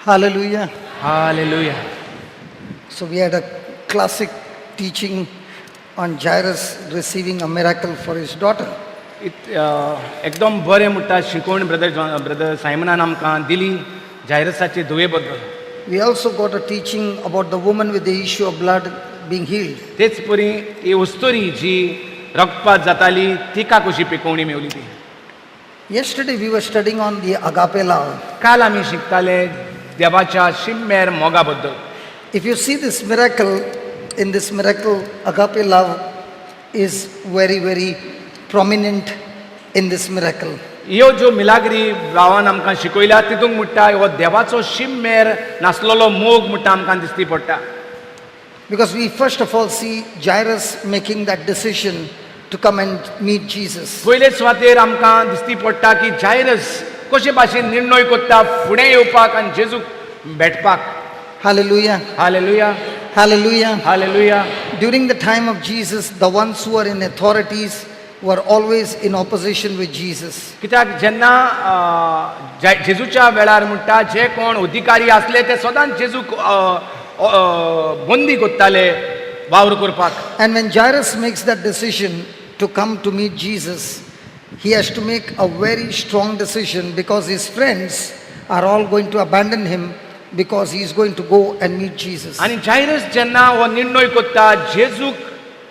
Hallelujah. Hallelujah. So we had a classic teaching on Jairus receiving a miracle for his daughter. एकदम बरें म्हणटा शिकवण brother brother सायमनान आमकां दिली जायरसाचे धुवे बद्दल. We also got a teaching about the woman with the issue of blood being healed. तेच परी ही उस्तोरी जी रक्तपात जाताली तिका कशी पिकोवणी मेवली ती. Yesterday we were studying on the agape love. काल आमी शिकताले देवाच्या शिम्मेर मोगा बद्दल. If you see this miracle, in this miracle, agape love is very, very prominent in this miracle. ह्यो ज्यो मिलाग्री भावान आमकां शिकयल्या तितूंत म्हणटा हो देवाचो शिम्मेर नासलेलो मोग म्हणटा आमकां दिसती पडटा. Because we first of all see Jairus making that decision to come and meet Jesus. पयले सुवातेर आमकां दिसती पडटा की जायरस कशे भाशेन निर्णय करता फुडें येवपाक आनी जेजूक भेटपाक. Hallelujah. Hallelujah. Hallelujah. Hallelujah. During the time of Jesus, the ones who were in authorities were always in opposition with Jesus. कित्याक जेन्ना जेजूच्या वेळार म्हणटा जे कोण अधिकारी आसले ते सदांच जेजूक बंदी करताले वावर करपाक. And when Jairus makes that decision to come to meet Jesus, he has to make a very strong decision because his friends are all going to abandon him because he is going to go and meet Jesus. आनी जायरस जेन्ना हो निर्णय करता जेजूक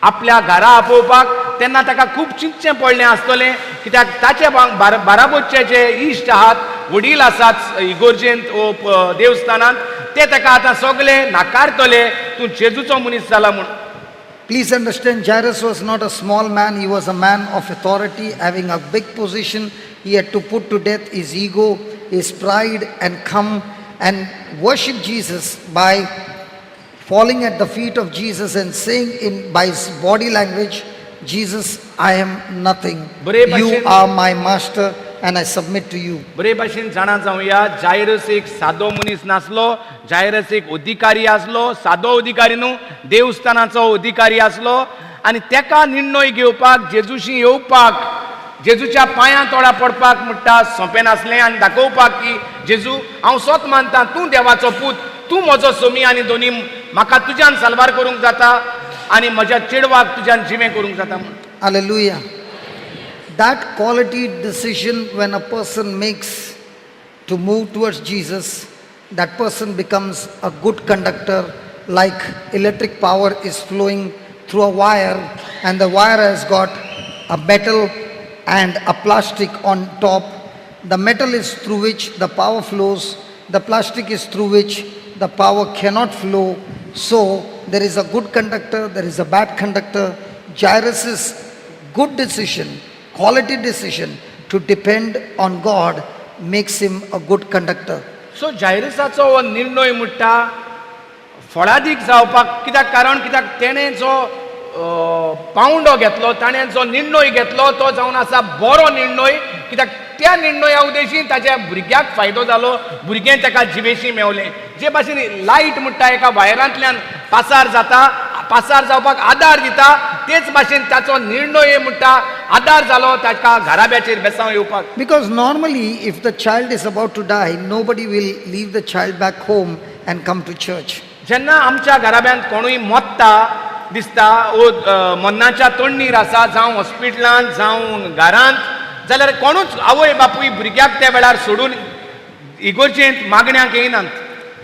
आपल्या घरा आपोवपाक तेन्ना ताका खूब चिंतचें पडलें आसतलें कित्याक ताचे बाराबोरचे जे इश्ट आहात वडील आसात इगोर्जेंत वो देवस्थानांत ते ताका आतां सगळे नाकारतले तूं जेजूचो मनीस जाला म्हूण. Please understand, Jairus was not a small man, he was a man of authority, having a big position. He had to put to death his ego, his pride, and come and worship Jesus by falling at the feet of Jesus and saying in by his body language, Jesus, I am nothing. बरे You भाशेन- are my master and I submit to you. बरे भाशेन जाणा जावया जायरस एक सादो मनीस नासलो, जायरस एक अधिकारी आसलो, सादो अधिकारी न्हू देवस्थानाचो अधिकारी आसलो आनी तेका निर्णय घेवपाक जेजूशी येवपाक जेजूच्या पांयां तोडा पडपाक म्हणटा सोंपें नासलें आनी दाखोवपाक की जेजू हांव सोत मानता तूं देवाचो पूत, तूं म्हजो सोमी आनी दोनी म्हाका तुज्यान साल्वार करूंक जाता आनी म्हज्या चेडवाक तुज्यान जिवें करूंक जाता म्हूण. Hallelujah. That quality decision when a person makes to move towards Jesus, that person becomes a good conductor, like electric power is flowing through a wire and the wire has got a metal and a plastic on top. The metal is through which the power flows, the plastic is through which the power cannot flow. So there is a good conductor, there is a bad conductor. Jairus' good decision, quality decision to depend on God makes him a good conductor. So जायरसाचो हो निर्णय म्हणटा फळादीक जावपाक कित्याक कारण कित्याक तेणें जो पावंडो घेतलो ताणें जो निर्णय घेतलो तो जावन आसा बरो निर्णय कित्याक त्या निर्णया उद्देशीन ताच्या भुरग्याक फायदो जालो, भुरगें ताका जिवेशी मेवलें. जे भाशेन लायट म्हणटा एका वायरांतल्यान पासार जाता, पासार जावपाक आदार दिता, तेच भाशेन ताचो निर्णय म्हणटा आदार जालो ताका घराब्याचेर बेसांव येवपाक. Because normally if the child is about to die, nobody will leave the child back home and come to church. जेन्ना आमच्या घराब्यांत कोणूय मोत्ता दिसता वो मन्नाच्या तोंडीर आसा जावं हॉस्पिटलांत जावं घरांत जाल्यार कोणूच आवय बापूय भुरग्याक त्या वेळार सोडून इगोर्जेंत मागण्याक येयनात.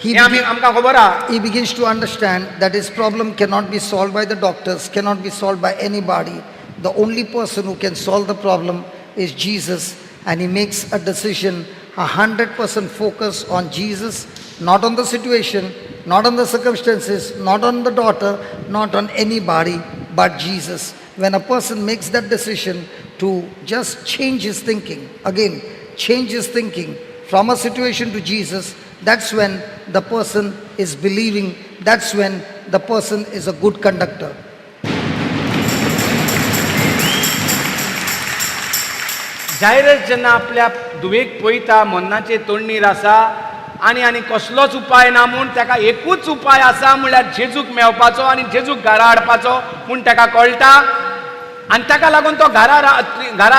हें आमी आमकां खबर आहा. He begins to understand that his problem cannot be solved by the doctors, cannot be solved by anybody. The only person who can solve the problem is Jesus, and he makes a decision, 100% focus on Jesus, not on the situation, not on the circumstances, not on the daughter, not on anybody, but Jesus. When a person makes that decision to just change his thinking, again, change his thinking from a situation to Jesus, that's when the person is believing, that's when the person is a good conductor. Jairus जेन्ना आपल्या धुवेक पळयता मन्नाचे तोंडीर आसा आनी आनी कसलोच उपाय ना म्हूण ताका एकूच उपाय आसा म्हणल्यार जेजूक मेळपाचो आनी जेजूक घरा हाडपाचो म्हूण ताका कळटा आनी ताका लागून तो घरा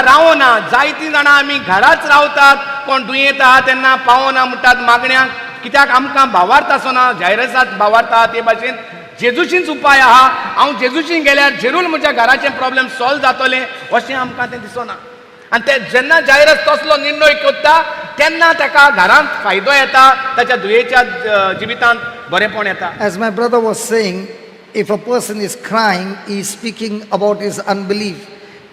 रावना. जायतीं जाणां आमी घराच रावतात, कोण दुयेंत आहा तेन्ना पावना म्हणटात मागण्याक, कित्याक आमकां भावार्थ आसना जायरसात भावार्थ ते भाशेन जेजूचीच उपाय आहा हांव जेजूची गेल्यार जेरूल म्हज्या घराचें प्रॉब्लेम सॉल्व जातलें अशें आमकां तें दिसना आनी ते जेन्ना जायरस तसलो निर्णय करता तेन्ना ताका घरांत फायदो येता ताच्या दुयेच्या जिवितांत बरेंपण येता. As my brother was saying, if a person is crying, he is speaking about his unbelief.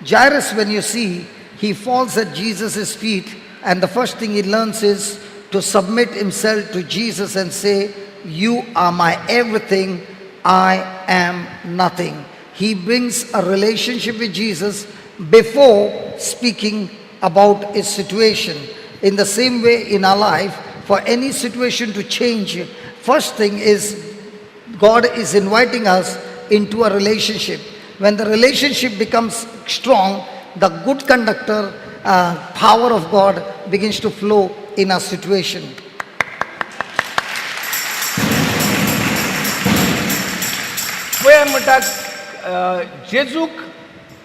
Jairus, when you see, he falls at Jesus' feet, and the first thing he learns is to submit himself to Jesus and say, "You are my everything, I am nothing." He brings a relationship with Jesus before speaking about his situation. In the same way, in our life, for any situation to change, first thing is God is inviting us into a relationship. When the relationship becomes strong, the good conductor, power of God begins to flow in our situation. पळय म्हणटा जेजूक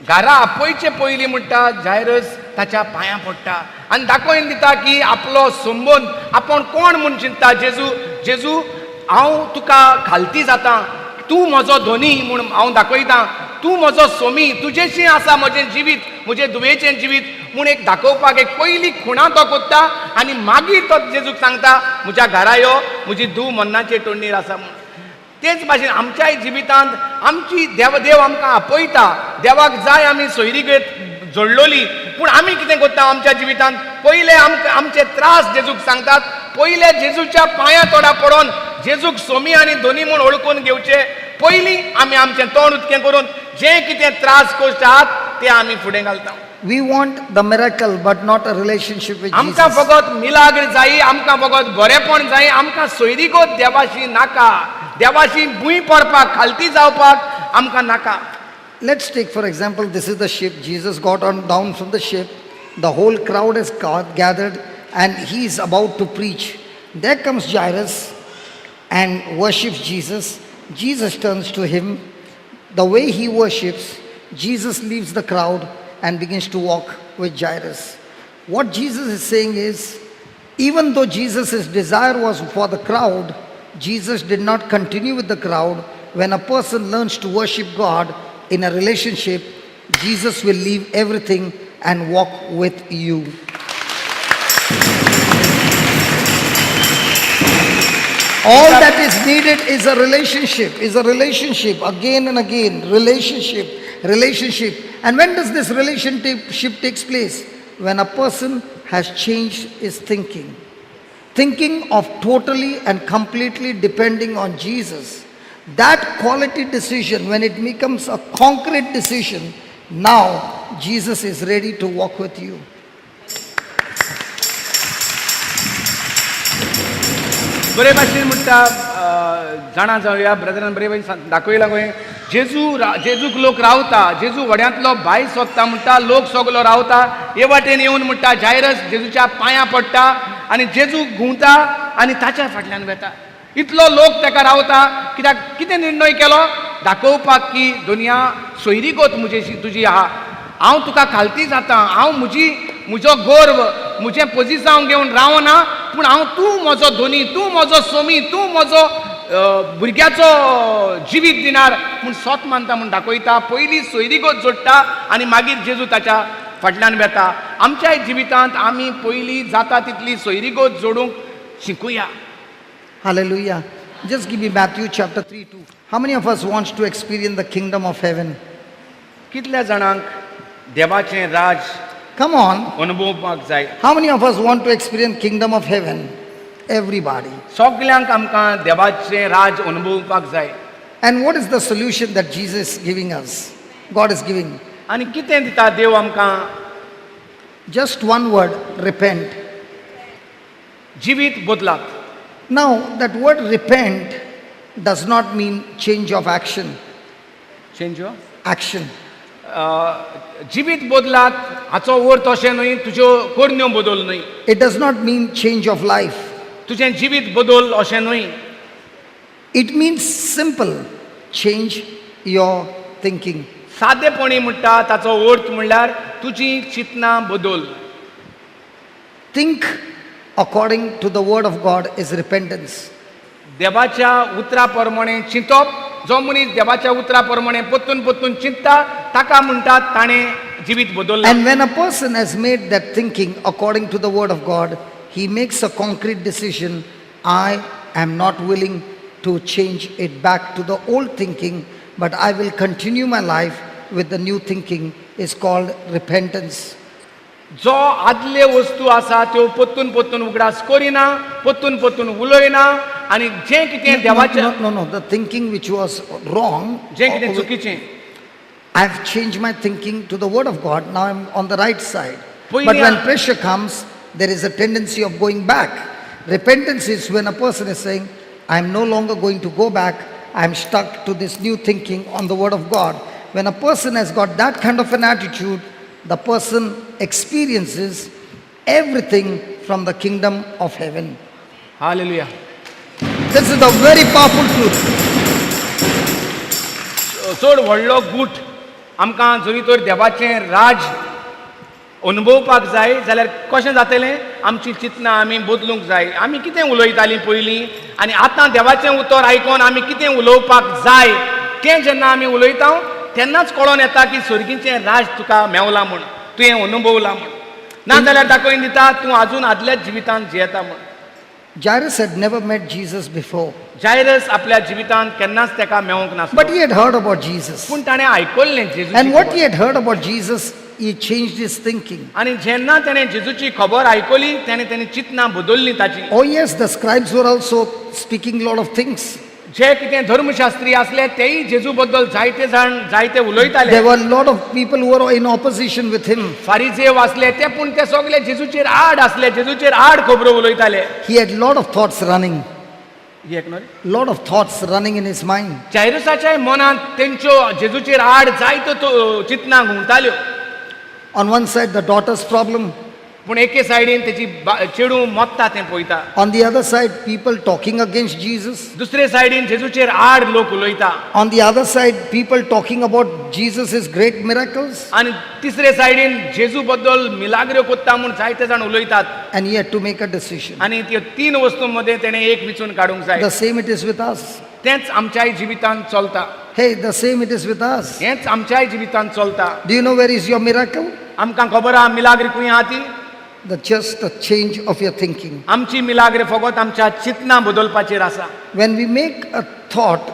घरा आपयचे पयलीं म्हणटा जायरस ताच्या पांयां पडटा आनी दाखोवन दिता की आपलो संबंद आपूण कोण म्हूण चिंतता. जेजू जेजू हांव तुका खालती जाता, तूं म्हजो धनी म्हूण हांव दाखयता, तूं म्हजो सोमी, तुजेशी आसा म्हजें जिवीत, म्हजें दुयेचें जिवीत म्हूण एक दाखोवपाक एक पयली खुणा तो कोत्ता आनी मागीर तो जेजूक सांगता म्हज्या घरा यो, म्हजी धूव मन्नाचे तोंडीर आसा म्हूण. तेच भाशेन आमच्याय जिवितांत आमची देव देव आमकां आपयता, देवाक जाय आमी सोयरीगत जोडलोली, पूण आमी कितें करता आमच्या जिवितांत पयले आमकां आमचे त्रास जेजूक सांगतात, पयले जेजूच्या पांयां तोडा पडोन जेजूक सोमी आनी धनी म्हूण ओळखून घेवचे पयलीं आमी आमचें तोंड उदकें करून जे कितें त्रास कश्ट आहात ते आमी फुडें घालता. We want the miracle, but not a relationship with आमकां Jesus. फकत मिलाग्र जाय, आमकां फकत बरेंपण जाय, आमकां सोयरीगत देवाशी नाका, देवाशी भूंय पडपाक खालती जावपाक आमकां नाका. Let's take, for example, this is the ship. Jesus got on down from the ship. The whole crowd has got gathered and he is about to preach. There comes Jairus and worships Jesus. Jesus turns to him. The way he worships, Jesus leaves the crowd and begins to walk with Jairus. What Jesus is saying is, even though Jesus' desire was for the crowd, Jesus did not continue with the crowd. When a person learns to worship God in a relationship, Jesus will leave everything and walk with you. All that is needed is a relationship, again and again, relationship, relationship. And when does this relationship takes place? When a person has changed his thinking. Thinking of totally and completely depending on Jesus. That quality decision, when it becomes a concrete decision, now Jesus is ready to walk with you. बरे भाशेन म्हणटा जाणा जावया brethren बरे भाशेन दाखयला गोंय जेजू जेजूक लोक रावता, जेजू व्हड्यांतलो भायर सोदता म्हणटा, लोक सगलो रावता, हे वाटेन येवन म्हणटा जायरस जेजूच्या पांयां पडटा आनी जेजू घुंवता आनी ताच्या फाटल्यान वेता. इतलो लोक ताका रावता कित्याक कितें निर्णय केलो दाखोवपाक की दुनिया सोयरीगत म्हजेशी तुजी आहा, हांव तुका खालती जाता, हांव म्हजी म्हजो गर्व म्हजें पोजिसांव घेवन रावना, पूण हांव तूं म्हजो धनी, तूं म्हजो सोमी, तूं म्हजो भुरग्याचो जिवीत दिनार म्हूण सोत मानता म्हूण दाखयता. पयलीं सोयरीगत जोडटा आनी मागीर जेजू ताच्या फाटल्यान वेता. आमच्याय जिवितांत आमी पयलीं जाता तितली सोयरीगत जोडूंक शिकुया. Hallelujah. Just give me Matthew chapter 3:2. How many of us wants to experience the kingdom of heaven? कितल्या जाणांक देवाचें राज Come on. अनुभवपाक जाय? How many of us want to experience kingdom of heaven? Everybody. सगल्यांक आमकां देवाचें राज अनुभवपाक जाय. And what is the solution that Jesus is giving us? God is giving. आनी कितें दिता देव आमकां? Just one word, repent. जिवीत बदलात. Now, that word repent does not mean change of action. Change of? Action. जिवीत बदलात हाचो अर्थ अशें न्हय तुज्यो करण्यो बदल न्हय. It does not mean change of life. तुजें जिवीत बदल अशें न्हय. It means simple, change your thinking. सादेपणी म्हणटा ताचो अर्थ म्हणल्यार तुजी चिंतना बदल. Think according to the word of God is repentance. देवाच्या उतरा प्रमाणे चिंतप जो मनीस देवाच्या उतरा प्रमाणे परतून परतून चिंतता ताका म्हणटात ताणें जिवीत बदललें. And when a person has made that thinking according to the word of God, he makes a concrete decision: I am not willing to change it back to the old thinking, but I will continue my life with the new thinking, is called repentance. जो आदले वस्तू आसा त्यो परतून परतून उगडास करिना परतून परतून उलयना आनी जें कितें देवाचें No, no, no, the thinking which was wrong, जें कितें चुकीचें I've changed my thinking to the word of God. Now I'm on the right side. पयलीं But when pressure comes, there is a tendency of going back. Repentance is when a person is saying, I'm no longer going to go back. I'm stuck to this new thinking on the word of God. When a person has got that kind of an attitude, the person experiences everything from the kingdom of heaven. Hallelujah. This is a very powerful truth. चड व्हडलो गूट आमकां जरी तर देवाचें राज अनुभवपाक जाय जाल्यार कशें जातलें आमची चिंतनां आमी बदलूंक जाय. आमी कितें उलयतालीं पयलीं आनी आतां देवाचें उतर आयकोन आमी कितें उलोवपाक जाय तें जेन्ना आमी उलयता तेन्नाच कळोन येता की सर्गीचें राज तुका मेवलां म्हूण तुवें अनुभवलां म्हूण. ना जाल्यार दाखोवन दिता तूं आजून आदल्याच जिवितांत जियेता म्हूण. Jairus had never met Jesus before, Jairus आपल्या जिवितांत केन्नाच ताका मेवंक नासलो but he had heard about Jesus. पूण ताणें आयकल्लें जेजूची And what खबर. he had heard about Jesus, he changed his thinking. आनी जेन्ना ताणें जेजूची खबर आयकली ताणें ताणें चिंतनां बदललीं ताची. Oh, yes, the scribes were also speaking a lot of things. जे कितें धर्मशास्त्री आसले तेय जेजू बद्दल जायते जाण जायते उलयताले. There were a lot of people who were in opposition with him. फारिजेव आसले ते पूण ते सगळे जेजूचेर आड आसले जेजूचेर आड खबरो उलयताले. He had a lot of thoughts running, एक न्हय lot of thoughts running in his mind. जायरसाच्याय मनांत तेंच्यो जेजूचेर आड जायत्यो चिंतनां घुंवताल्यो. On one side, the daughter's problem. पूण एके सायडीन तेची चेडूं मोत्ता तें पळयता. On the other side, people talking against Jesus. दुसरे सायडीन जेजूचेर आड लोक उलयता. On the other side, people talking about Jesus' great miracles. आनी तिसरे सायडीन जेजू बद्दल मिलाग्र्यो कोत्ता म्हूण जायते जाण उलयतात. And he had to make a decision. आनी त्यो तीन वस्तू मदें तेणें एक विचून काडूंक जाय. The same it is with us. तेंच आमच्याय जिवितांत चलता. Hey, the same it is with us. हेंच आमच्याय जिवितांत चलता. Do you know where is your miracle? आमकां खबर आहा मिलाग्री खंय आहा ती. The just the change of your thinking. आमची मिलाग्री फकत आमच्या चिंतनां बदलपाचेर आसा. When we make a thought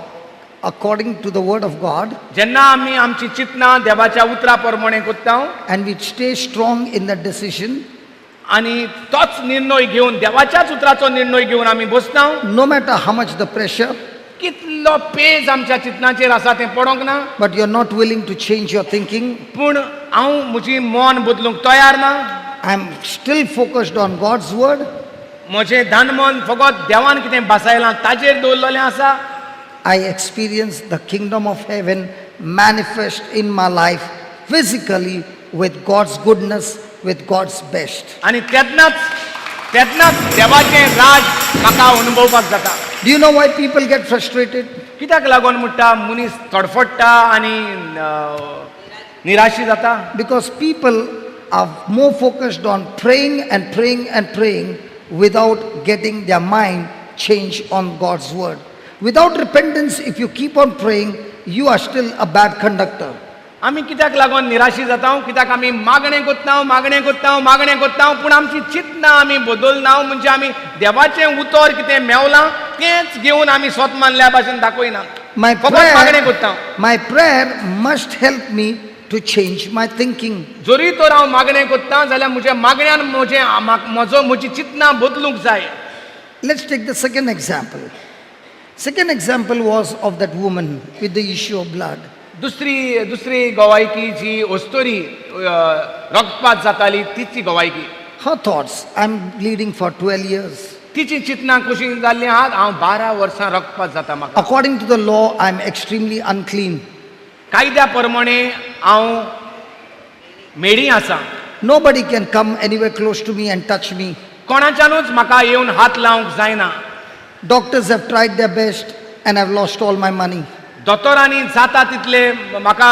according to the word of God जेन्ना आमी आमची चिंतनां देवाच्या उतरा प्रमाणे कोत्ता and we stay strong in that decision, आनी तोच निर्णय घेवन देवाच्याच उतराचो निर्णय घेवन आमी बसता no matter how much the pressure, कितलो पेज आमच्या चिंतनाचेर आसा तें पडोंक ना but you're not willing to change your thinking, पूण हांव म्हजी मन बदलूंक तयार ना. I'm still focused on God's word, म्हजें दानमन फकत देवान कितें बसायलां ताजेर दवरलेलें आसा. I experience the kingdom of heaven manifest in my life physically with God's goodness, with God's best. आनी तेन्नाच तेन्नाच देवाचें राज म्हाका अनुभवपाक जाता. Do you know why people get frustrated? कित्याक लागून म्हणटा मनीस तडफडटा आनी निराशी जाता? Because people are more focused on praying and praying and praying without getting their mind changed on God's word. Without repentance, if you keep on praying, you are still a bad conductor. आमी कित्याक लागून निराशी जाता? कित्याक आमी मागणें कोत्ता मागणें कोत्ता मागणें कोत्ता पूण आमची चिंतनां आमी बदलना. म्हणजे आमी देवाचें उतर कितें मेवलां तेंच घेवन आमी स्वत मानल्या भाशेन दाखयना. My फकत मागणें कोत्ता. prayer, my prayer must help me to change my thinking. जरी तर हांव मागणें कोत्ता जाल्यार म्हज्या मागण्यान म्हजें म्हजो म्हजी चिंतनां बदलूंक जाय. Let's take the second example. Second example was of that woman with the issue of blood. दुसरी दुसरी गवायकी जी अस्तोरी रक्तपात जाताली तिची गवायकी. Her thoughts, I'm bleeding for 12 years. तिची चिंतनां कशी जाल्लीं आहात? हांव 12 वर्सां रक्तपात जाता म्हाका. According to the law, I'm extremely unclean. कायद्या प्रमाणे हांव मेडी आसा. Nobody can come anywhere close to me and touch me. कोणाच्यानूच म्हाका येवन हात लावंक जायना. Doctors have tried their best and I've lost all my money. दोतोरांनी जाता तितले म्हाका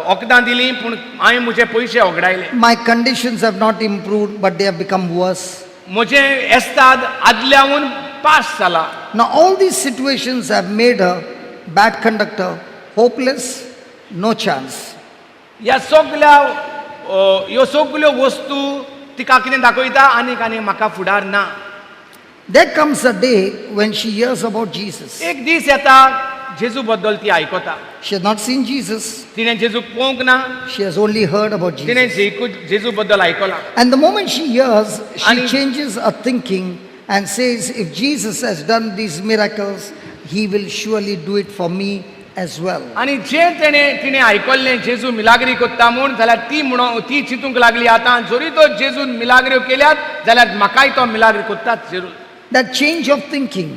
वखदां दिलीं पूण हांवें म्हजे पयशे ओगडायले. My conditions have not improved, but they have become worse. म्हजें एस्ताद आदल्याहून पास जाला. Now, all these situations have made her bad conductor, hopeless, no chance. ह्या सगल्या ह्यो सगल्यो वस्तू तिका कितें दाखयता आनीक आनी म्हाका फुडार ना. There comes a day when she hears about Jesus. एक दीस येता जेजू बद्दल ती आयकता. She has not seen Jesus, तिणें जेजूक पळोवंक ना. She has only heard about तिणें Jesus. जेजू बद्दल आयकलां. And the moment she hears, she changes her thinking and says, if Jesus has done these miracles, he will surely do it for me as well. आनी जे तेणें तिणें आयकल्लें जेजू मिलाग्री कोत्ता म्हूण जाल्यार ती म्हणून ती चिंतूंक लागली आतां जरी तो जेजून मिलाग्र्यो केल्यात जाल्यार म्हाकाय तो मिलाग्री कोत्ताच जरूर. That change of thinking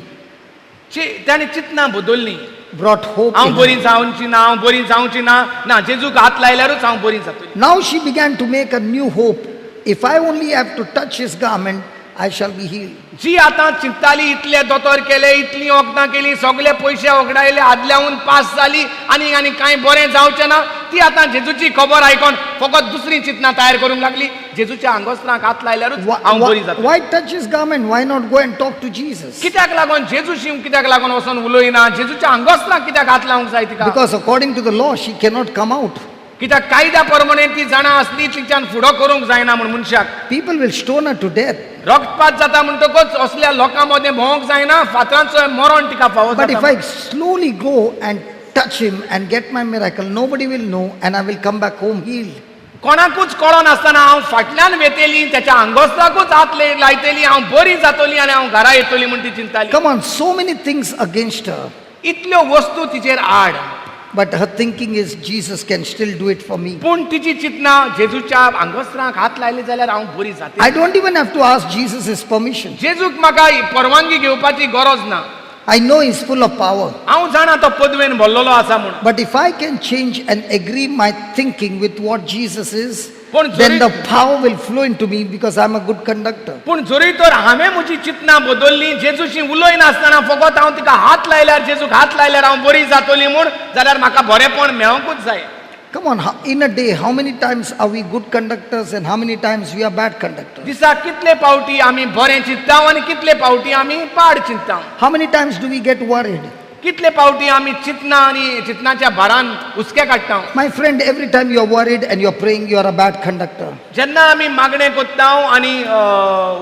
ताणें चिंतनां बदल्लीं. brought hope हांव in her. बरी जावची ना, हांव बरी जावची ना, ना जेजूक हात लायल्यारूच हांव बरी जातली. Now she began to make a new hope. If I only have to touch his garment, I shall be healed. जी आतां चिंतताली इतले दोतोर केले इतलीं वखदां केली सगळे पयशे वगडायले आदल्याहून पास जाली आनी आनी कांय बरें जावचें ना ती आतां जेजूची खबर आयकोन फकत दुसरी चिंतना तयार करूंक लागली जेजूच्या आंगोस्त्रांक हात लायल्यारूच हांव बरी जातली. Why touch his garment? Why not go and talk to Jesus? कित्याक लागून जेजूशी कित्याक लागून वचोन उलयना जेजूच्या आंगोस्त्रांक कित्याक हात लावंक जाय तिका? Because according to the law, she cannot come out. कित्याक कायद्या प्रमाणे ती जाणा आसली तिच्यान फुडो करूंक जायना म्हूण मनशाक. People will stone her to death. रक्तपात जाता म्हणटकच असल्या लोकां मदें भोंवंक जायना फातरांचो मरण तिका फावो But if जाता. I slowly go and touch him and get my miracle, nobody will know and I will come back home healed. कोणाकूच कळोन आसतना हांव फाटल्यान वेतेली त्याच्या आंगोस्त्राकूच हात लायतली हांव बरी जातली आनी हांव घरा येतली म्हूण ती चिंताली. Come on, so many things against her. इतल्यो वस्तू तिचेर आड. But her thinking is Jesus can still do it for me. पूण तिची चिंतना जेजूच्या आंगोस्त्रांक हात लायले जाल्यार हांव बरी जातली. I don't even have to ask Jesus his permission. जेजूक म्हाका परवानगी घेवपाची गरज ना. I know he's full of power. हांव जाणा तो पदवेन भरलेलो आसा म्हूण. But if I can change and agree my thinking with what Jesus is, पण then the power will flow into me because I'm a good conductor. पूण जरी तर हांवें म्हजी चिंतना बदल्ली जेजूशी उलयनासतना फकत हांव तिका हात लायल्यार जेजूक हात लायल्यार हांव बरी जातली म्हूण जाल्यार म्हाका बरेंपण मेळोंकूच जाय. Come on, in a day, how many times are we good conductors and how many times we are bad conductors? दिसाक कितले पावटी आमी बरें चिंतता आनी कितले पावटी आमी पाड चिंतता? How many times do we get worried? कितले पावटी आमी चिंतना आनी चिंतनाच्या भारान हुस्के काडटा? My friend, every time you are worried and you are praying, you are a bad conductor. जेन्ना आमी मागणें करता आनी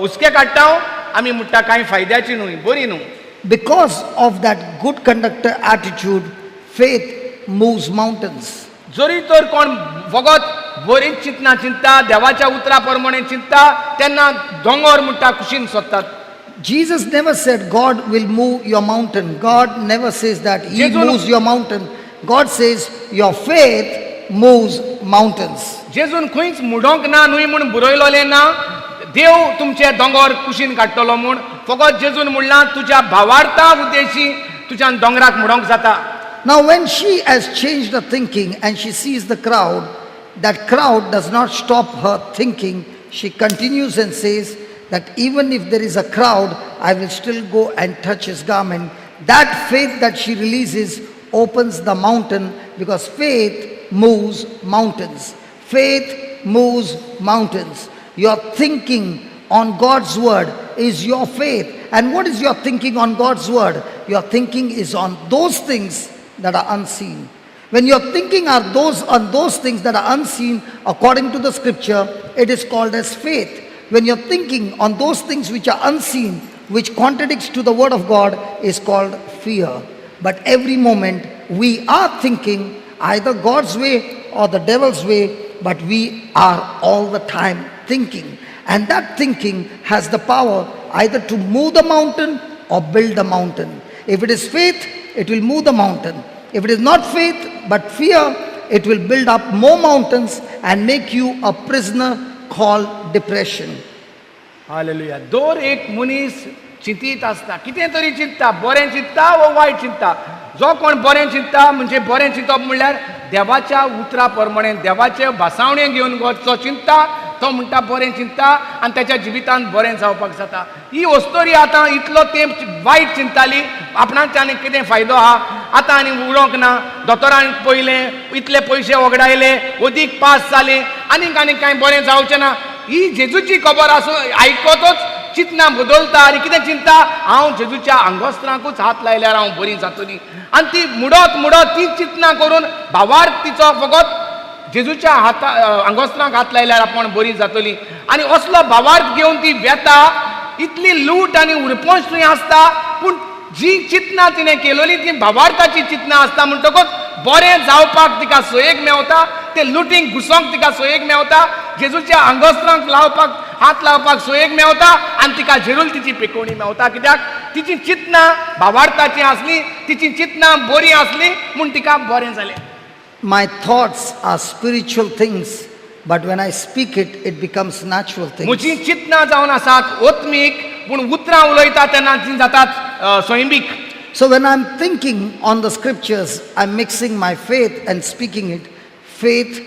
हुस्के काडटा आमी म्हणटा कांय फायद्याची न्हय, बरी न्हू. Because of that good conductor attitude, faith moves mountains. जरी तर कोण फकत बरीच चिंतना चिंतता देवाच्या उतरा प्रमाणे चिंतता तेन्ना दोंगर म्हणटा कुशीन सोदतात. Jesus never said God will move your mountain. God never says that. He moves your mountain. God says your faith moves mountains. जेजून खंयच मुडोंक ना न्हय म्हूण बरयलोलें ना देव तुमचे दोंगर कुशीन काडटलो म्हूण. फकत जेजून म्हणलां तुज्या भावार्था उद्देशी तुज्यान दोंगराक मुडोंक जाता. Now when she has changed her thinking and she sees the crowd, that crowd does not stop her thinking. She continues and says that even if there is a crowd, I will still go and touch his garment. That faith that she releases opens the mountain, because faith moves mountains. Faith moves mountains. Your thinking on God's word is your faith. And what is your thinking on God's word? Your thinking is on those things that are unseen. When your thinking are those on those things that are unseen, according to the scripture, it is called as faith. When you're thinking on those things which are unseen, which contradicts to the word of God, is called fear. But every moment we are thinking either God's way or the devil's way, but we are all the time thinking. And that thinking has the power either to move the mountain or build the mountain. If it is faith, it will move the mountain. If it is not faith but fear, it will build up more mountains and make you a prisoner called depression. Hallelujah. दर एक मनीस चिंतीत आसता, कितें तरी चिंतता, बरें चिंतता वो वायट चिंतता. जो कोण बरें चिंतता म्हणजे बरें चिंतप म्हणल्यार देवाच्या उतरा प्रमाणे देवाचे भासावणे घेवन जो चिंतता तो म्हणटा बरें चिंतता आनी त्याच्या जिवितांत बरें जावपाक जाता. ही वस्तोरी आतां इतलो तेंप वायट चिंतताली आपणाच्या आनी कितें फायदो आहा, आतां आनी उडोवंक ना, दोतोरान पयलें इतले पयशे वगडायले, अदीक पास जाले, आनीक आनीक कांय बरें जावचें ना. ही जेजूची खबर आसूं आयकतच चिंतना बदलता आनी कितें चिंता, हांव जेजूच्या आंगोस्त्रांकूच हात लायल्यार हांव बरी जातली. आनी ती मुडत मुडत ती चिंतना करून भावार्थ तिचो फकत जेजूच्या हाता आंगोस्त्रांक हात लायल्यार आपूण बरी जातली. आनी असलो भावार्थ घेवन ती वेता. इतली लूट आनी उरपंच थंय आसता, पूण जी चिंतना तिणें केलोली ती भावार्थाची चिंतना आसता. म्हणटकूच बरें जावपाक तिका सोयेक मेवता, ते लुटींक घुसोंक तिका सोयेक मेवता, जेजूच्या आंगोस्त्रांक लावपाक हात लावपाक सोयेक मेवता आनी तिका जेरूल तिची पेकोवणी मेवता. कित्याक तिची चिंतना भावार्थाची आसली, तिची चिंतना बरी आसली म्हूण तिका बरें जालें. My thoughts are spiritual things, but when I speak it, it becomes natural things. म्हजी चिंतना जावन आसात ओत्मीक, पूण उतरां उलयता तेन्ना ती जातात सैमीक. So when I'm thinking on the scriptures, I'm mixing my faith and speaking it. Faith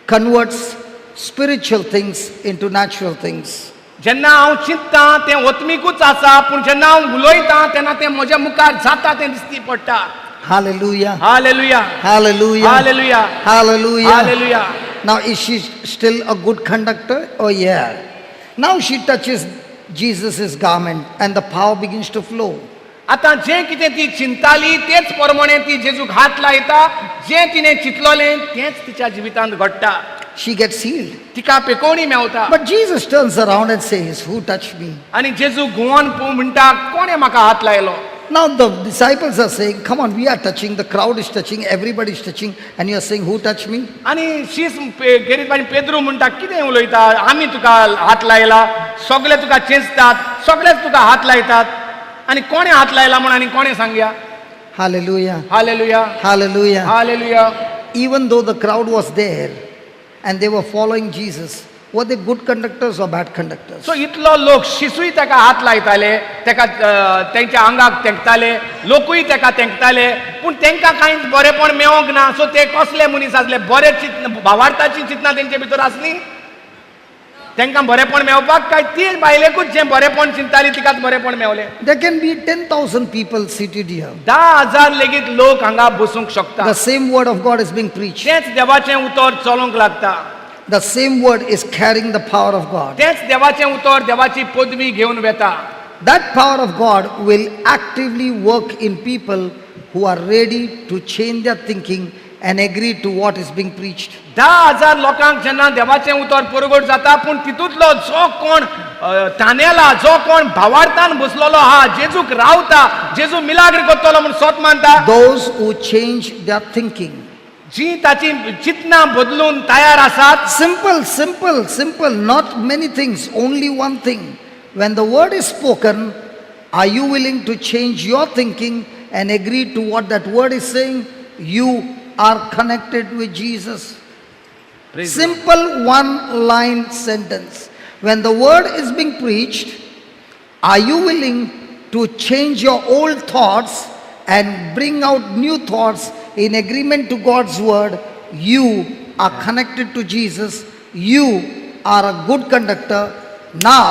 converts spiritual things into natural things. जेन्ना हांव चिंतता तें ओत्मिकूच आसा, पूण जेन्ना हांव उलयतां तेन्ना तें म्हज्या मुखार जाता तें दिसती पडटा. Hallelujah. Hallelujah. Hallelujah. Hallelujah. Hallelujah. Hallelujah. Now, is she still a good conductor? Oh, yeah. Now she touches Jesus' garment and the power begins to flow. आतां जें कितें ती चिंताली तेच प्रमाणे ती जेजूक हात लायता. जें तिणें चिंतलोलें तेंच तिच्या जिवितांत घडटा. She gets healed. तिका पेकोवणी मेवता. But Jesus turns around and says, "Who touched me?" आनी जेजू घुंवोन म्हणटा, कोणें म्हाका हात लायलो? Now the disciples are saying, "Come on, we are touching, the crowd is touching, everybody is touching, and you are saying, 'Who touched me?'" आनी शीस गेरीत आनी पेद्रू म्हणटा, कितें उलयता, आमी तुका हात लायला, सगळे तुका चेंचतात, सगळेच तुका हात लायतात, आनी कोणें हात लायला म्हूण आनी कोणें सांगया? Hallelujah. Hallelujah. Hallelujah. Hallelujah. Even though the crowd was there and they were following Jesus, were they good conductors or bad conductors? So इतलो लोक शिसूय ताका हात लायताले, ताका तेंच्या आंगाक तेंकताले, लोकूय ताका तेंकताले, पूण तांकां कांय बरेपण मेळोंक ना. सो ते कसले मनीस आसले? बरे चिंत भावार्थाची चिंतना तेंचे भितर आसली तांकां बरेपण मेळपाक, काय ती बायलेकूच जें बरेपण चिंताली तिकाच बरेपण मेवलें? There can be 10,000 people seated here. 10,000 लेगीत लोक हांगा बसूंक शकता. The same word of God is being preached. तेंच देवाचें उतर चलोवंक लागता. The same word is carrying the power of God. तेंच देवाचें उतर देवाची पदवी घेवन वेता. That power of God will actively work in people who are ready to change their thinking and agree to what is being preached. 10,000 लोकांक जेन्ना देवाचें उतर परगट जाता, पूण तितूंतलो जो कोण तानेला, जो कोण भावार्थान बसलेलो आहा, जेजूक रावता, जेजू मिलाग्र करतलो म्हूण सोत मानता, Those who change their thinking. जी ताची चिंतना बदलून तयार आसात. Simple, simple, simple. Not many things, only one thing. When the word is spoken, are you willing to change your thinking and agree to what that word is saying? You are connected with Jesus. Praise Simple one line sentence. When the word is being preached, are you willing to change your old thoughts and bring out new thoughts in agreement to God's word? You are connected to Jesus. You are a good conductor. Now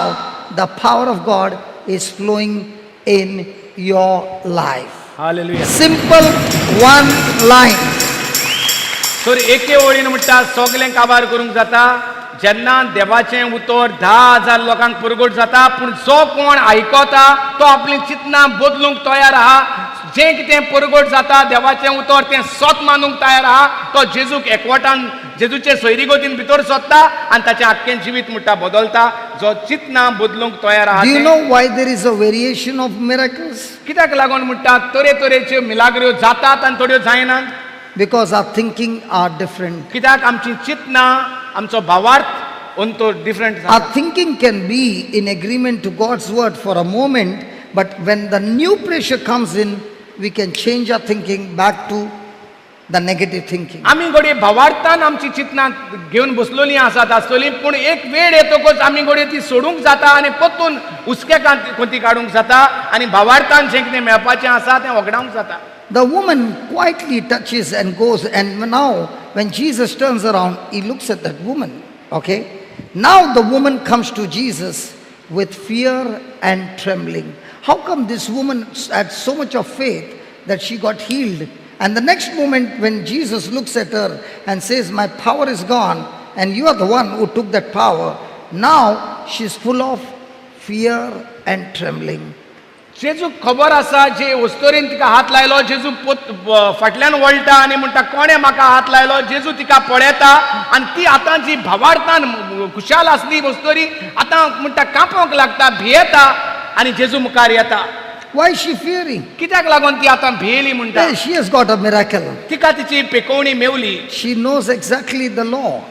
the power of God is flowing in your life. Hallelujah. Simple one line. तर एके वळीन म्हणटा सगळें काबार करूंक जाता. जेन्ना देवाचें उतर 10,000 लोकांक परगट जाता, पूण जो कोण आयकता तो आपली चिंतना बदलूंक तयार आहा. जें कितें परगट जाता देवाचें उतर तें सत मानूंक तयार आहा. तो जेजूक एकवटान जेजूचे सोयरीगतीन भितर सोदता आनी ताचें आख्खें जिवीत म्हणटा बदलता. जो चिंतना बदलूंक तयार आहा. Do you know why there is a variation of miracles? कित्याक लागून म्हणटा तरेतरेच्यो मिलाग्र्यो जातात आनी थोड्यो जायनात? Because our thinking are different. कित्याक आमची चिंतना, आमचो भावार्थ अंतर different. Our thinking can be in agreement to God's word for a moment, but when the new pressure comes in, we can change our thinking back to the negative thinking. आमी घडये भावार्थान आमची चिंतना घेवन बसलोली आसात आसतली, पूण एक वेळ येतकच आमी घडये ती सोडूंक जाता आनी परतून हुस्क्या कोती काडूंक जाता आनी भावार्थान जें कितें मेळपाचें आसा तें वगडावंक जाता. The woman quietly touches and goes, and now when Jesus turns around, he looks at that woman. Okay? Now the woman comes to Jesus with fear and trembling. How come this woman had so much of faith that she got healed? And the next moment when Jesus looks at her and says, "My power is gone, and you are the one who took that power," now she's full of fear and trembling. जेजूक खबर आसा जे वस्तोरीन तिका हात लायलो. जेजू फाटल्यान वळटा आनी म्हणटा कोणें म्हाका हात लायलो. जेजू तिका पळयता आनी ती आतां जी भावार्थान खुशाल आसली वस्तोरी आतां म्हणटा कांपोंक लागता, भियेता आनी जेजू मुखार येता. Why is she fearing? कित्याक लागून ती आतां भियेली म्हणटा? Hey, she has got a miracle. तिका तिची पेकोवणी मेवली. She knows exactly the law.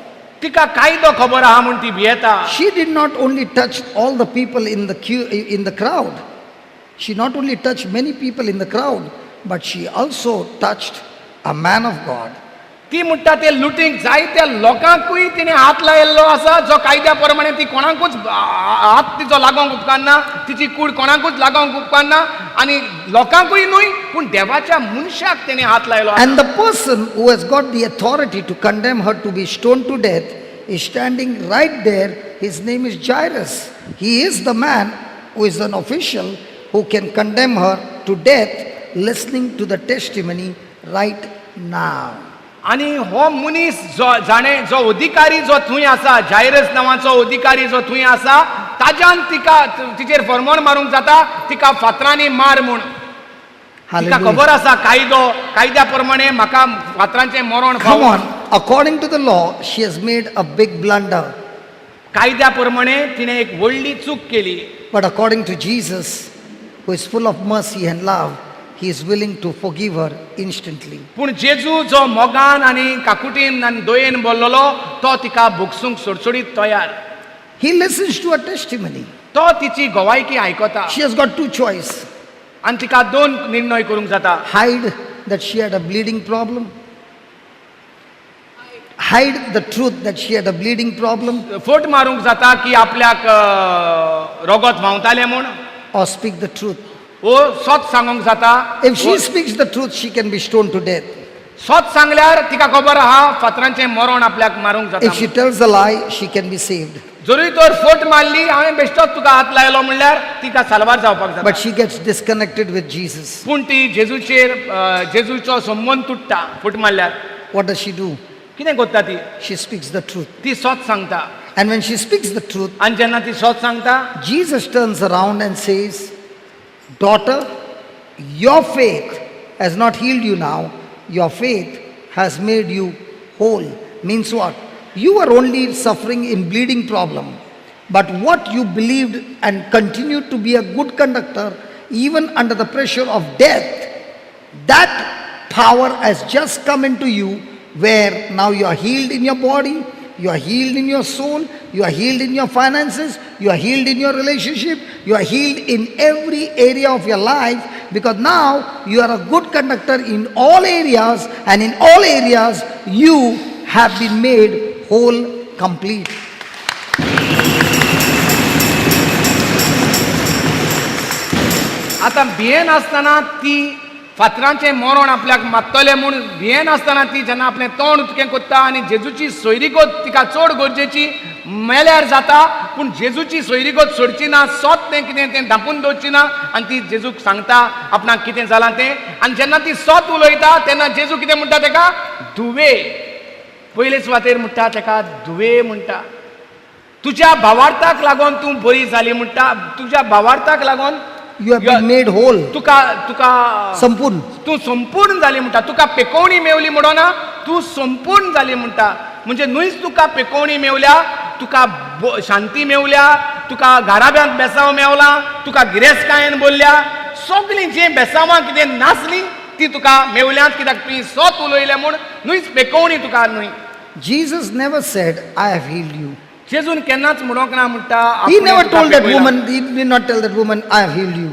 तिका कायदो खबर आहा म्हूण ती भियेता. She did not only touch all the people in the queue, in the crowd. She not only touched many people in the crowd, but she also touched a man of God. ती म्हणटा ते लुटींक जायत्या लोकांकूय तिणें हात लायिल्लो आसा, जो कायद्या प्रमाणे ती कोणाकूच हात तिचो लागोंक उपकारना, तिची कूड कोणाकूच लागोंक उपकारना आनी लोकांकूय न्हय पूण देवाच्या मनशाक तिणें हात लायलो. And the person who has got the authority to condemn her to be stoned to death is standing right there. His name is Jairus. He is the man who is an official who can condemn her to death, listening to the testimony right now. आनी हो मनीस जो जाणें जो अधिकारी जो थंय आसा, जायरस नांवाचो अधिकारी जो थंय आसा, ताज्यान तिका तिचेर फरमोन मारूंक जाता, तिका फातरांनी मार म्हूण. तिका खबर आसा कायदो, कायद्या प्रमाणे म्हाका फातरांचें मरण. Come on, according to the law, she has made a big blunder. कायद्या प्रमाणे तिणें एक व्हडली चूक केली. But according to Jesus, who is full of mercy and love, he is willing to forgive her instantly. पूण जेजू जो मोगान आनी काकुटीन आनी दयेन बोल्लोलो तो तिका भोगसूंक सोडसोडीत तयार. He listens to her testimony. तो तिची गवायकी आयकता. She has got two choices. आनी तिका दोन निर्णय करूंक जाता. Hide that she had a bleeding problem. Hide the truth that she had a bleeding problem. फोट मारूंक जाता की आपल्याक रोगत व्हांवतालें म्हूण. Or speak the truth. ओ सत सांगूंक जाता. If she speaks the truth, she can be stoned to death. सत सांगल्यार तिका खबर आहा फातरांचें मरण आपल्याक मारूंक जाता. If she tells a lie, she can be saved. जरूय तर फोट मारली हांवें बेश्टोच तुका हात लायलो म्हणल्यार तिका साल्वार जावपाक जाता. But she gets disconnected with Jesus. पूण ती जेजूचेर जेजूचो संबंद तुट्टा फोट मारल्यार. What does she do? कितें करता ती? She speaks the truth. ती सत सांगता. And when she speaks the truth, आनी जेन्ना ती सत सांगता, Jesus turns around and says, Daughter, your faith has not healed you now. Your faith has made you whole. Means what? You were only suffering in bleeding problem. But what you believed and continued to be a good conductor, even under the pressure of death, that power has just come into you, where now you are healed in your body, you are healed in your soul, you are healed in your finances, you are healed in your relationship, you are healed in every area of your life, because now you are a good conductor in all areas, and in all areas you have been made whole, complete. आतां भियेन आसतना ती फातरांचें मरण आपल्याक मारतलें म्हूण भियेन आसतना ती जेन्ना आपलें तोंड उक्तें करता आनी जेजूची सोयरीगत तिका चड गरजेची मेल्यार जाता, पूण जेजूची सोयरीगत सोडची ना, सत तें कितें तें धांपून दवरची ना आनी ती जेजूक सांगता आपणाक कितें जालां तें. आनी जेन्ना ती सत उलयता तेन्ना जेजू कितें म्हणटा तेका? धुवे. पयले सुवातेर म्हणटा तेका धुवे म्हणटा. तुज्या भावार्थाक लागून तूं बरी जाली म्हणटा. तुज्या भावार्थाक लागून You have been made whole. तुका तुका संपूर्ण, तूं संपूर्ण जाली म्हणटा. तुका पेकोवणी मेवली म्हणना, तूं संपूर्ण जाली म्हणटा. म्हणजे न्हयच तुका पेकोवणी मेवल्या, तुका शांती मेवल्या, तुका घराब्यांत बेसांव मेवला, तुका गिरेस्तकायेन बोल्ल्या, सगळीं जीं बेसांवां कितें नासलीं ती तुका मेवल्यांत, कित्याक तुवें सत उलयलें म्हूण न्हयच पेकोवणी तुका न्हय. Jesus never said, I have healed you. जेजून केन्नाच म्हणोंक ना म्हणटा. He never told that woman, he did not tell that woman, I have healed you.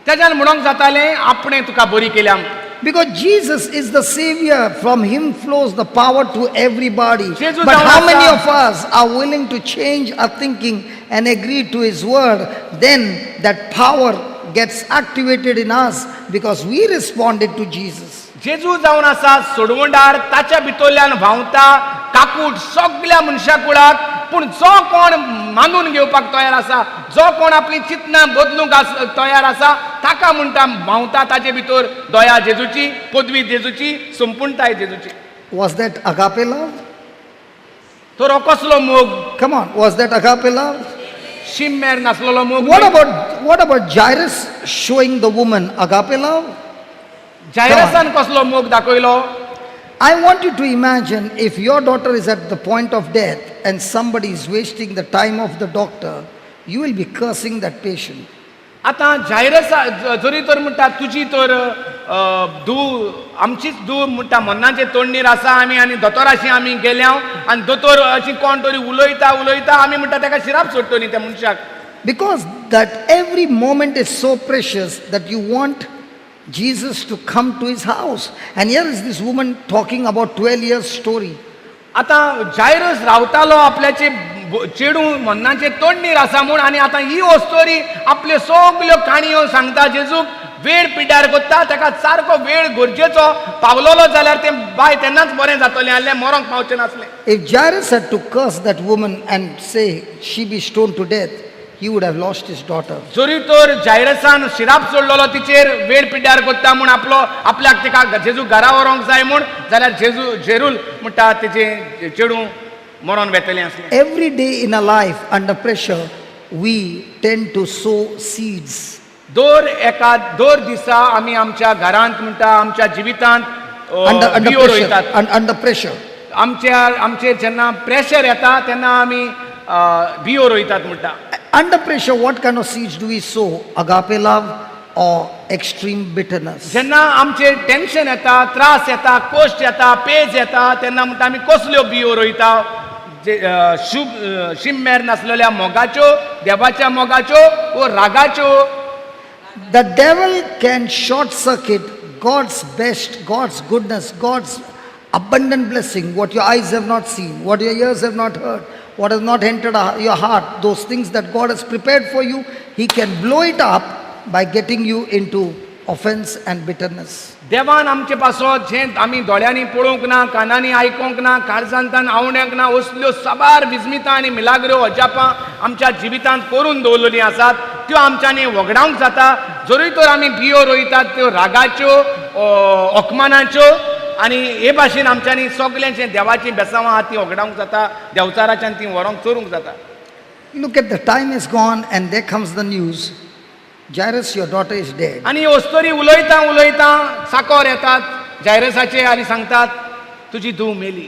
तेज्यान म्हणोंक जातालें आपणें तुका बरी केल्या. Because Jesus is the Savior, from Him flows the power to everybody. But how many of us are willing to change our thinking and agree to His word? Then that power gets activated in us because we responded to Jesus. जेजू जावन आसा सोडवणदार, ताच्या भितरल्यान व्हांवता काकूट सगळ्या मनशा कुळाक. पूण जो कोण मानून घेवपाक तयार आसा, जो कोण आपली चिंतना बदलूंक तयार आसा, ताका म्हणटा व्हांवता ताचे भितर दया जेजूची, पदवी जेजूची, संपूर्णताय जेजूची. Was that agape love? तो कसलो मोग? Come on, was that agape love? शिम्मेर नासलेलो मोग. What about Jairus showing the woman agape love? जायरसान कसलो मोग दाखयलो? I want you to imagine if your daughter is at the point of death and somebody is wasting the time of the doctor, you will be cursing that patient. आतां जायरसा जरी तर म्हणटा तुजी तर धूव आमचीच धूव म्हणटा मरणाचे तोडणीर आसा आमी आनी दोतोराशी आमी गेल्या आनी दोतोर अशी कोण तरी उलयता उलयता आमी म्हणटा ताका शिराप सोडटली त्या मनशाक. Because that every moment is so precious that you want Jesus to come to his house. And here is this woman talking about 12 years story. आतां जायरस रावतालो आपल्याचे चेडूं मरणाचे तोडणीर आसा म्हूण आनी आतां ही वस्तोरी आपल्यो सगल्यो काणयो सांगता जेजूक वेळ पिड्ड्यार करता ताका सारको वेळ गरजेचो पावलोलो जाल्यार तें बाय तेन्नाच बरें जातलें आहलें मरोंक पावचें नासलें. If Jairus had to curse that woman and say she be stoned to death, he would have lost his daughter. जरी तर जायरसान शिराप सोडलेलो तिचेर वेळ पिड्ड्यार करता म्हूण आपलो आपल्याक तिका जेजू घरा व्हरोंक जाय म्हूण जाल्यार जेजू जेरूल म्हणटा तेजें चेडूं मरोन वेतलें आसलें. Every day in our life under pressure, we tend to sow seeds. दर एका दर दिसा आमी आमच्या घरांत म्हणटा आमच्या जिवितांत Under बियो pressure. रोयतात. Under pressure. आमच्या आमचेर जेन्ना प्रेशर येता तेन्ना आमी बियो रोयतात म्हणटा. Under pressure, what kind of seeds do we sow? Agape love or extreme bitterness? जेन्ना आमचेर टेन्शन येता त्रास येता कश्ट येता पेज येता तेन्ना म्हणटा आमी कसल्यो बियो रोयता जे शुभ शिम्मेर नासलेल्या मोगाच्यो देवाच्या मोगाच्यो वो रागाच्यो. The devil can short circuit God's best, God's goodness, God's abundant blessing, what your eyes have not seen, what your ears have not heard, what has not entered your heart, those things that God has prepared for you, He can blow it up by getting you into offense and bitterness. देवान आमचे पासत जें आमी दोळ्यांनी पळोवंक ना कानांनी आयकोंक ना काळजांतान आवण्यांक ना असल्यो साबार विस्मितां आनी मिलाग्रो अजापां आमच्या जिवितांत करून दवरलेलीं आसात त्यो आमच्यांनी वगडावंक जाता जरूय तर आमी बियो रोयतात त्यो रागाच्यो अपमानाच्यो आनी हे भाशेन आमच्यांनी सगळें जें देवाचीं बेसांवां आहा तीं वगडावंक जाता देवचाराच्यान तीं व्हरोंक चोरूंक जाता. Look at the time is gone and there comes the news. Jairus, your daughter is dead. आनी अस्तोरी उलयता उलयता साकोर येतात जायरसाचे आनी सांगतात तुजी धूव मेली.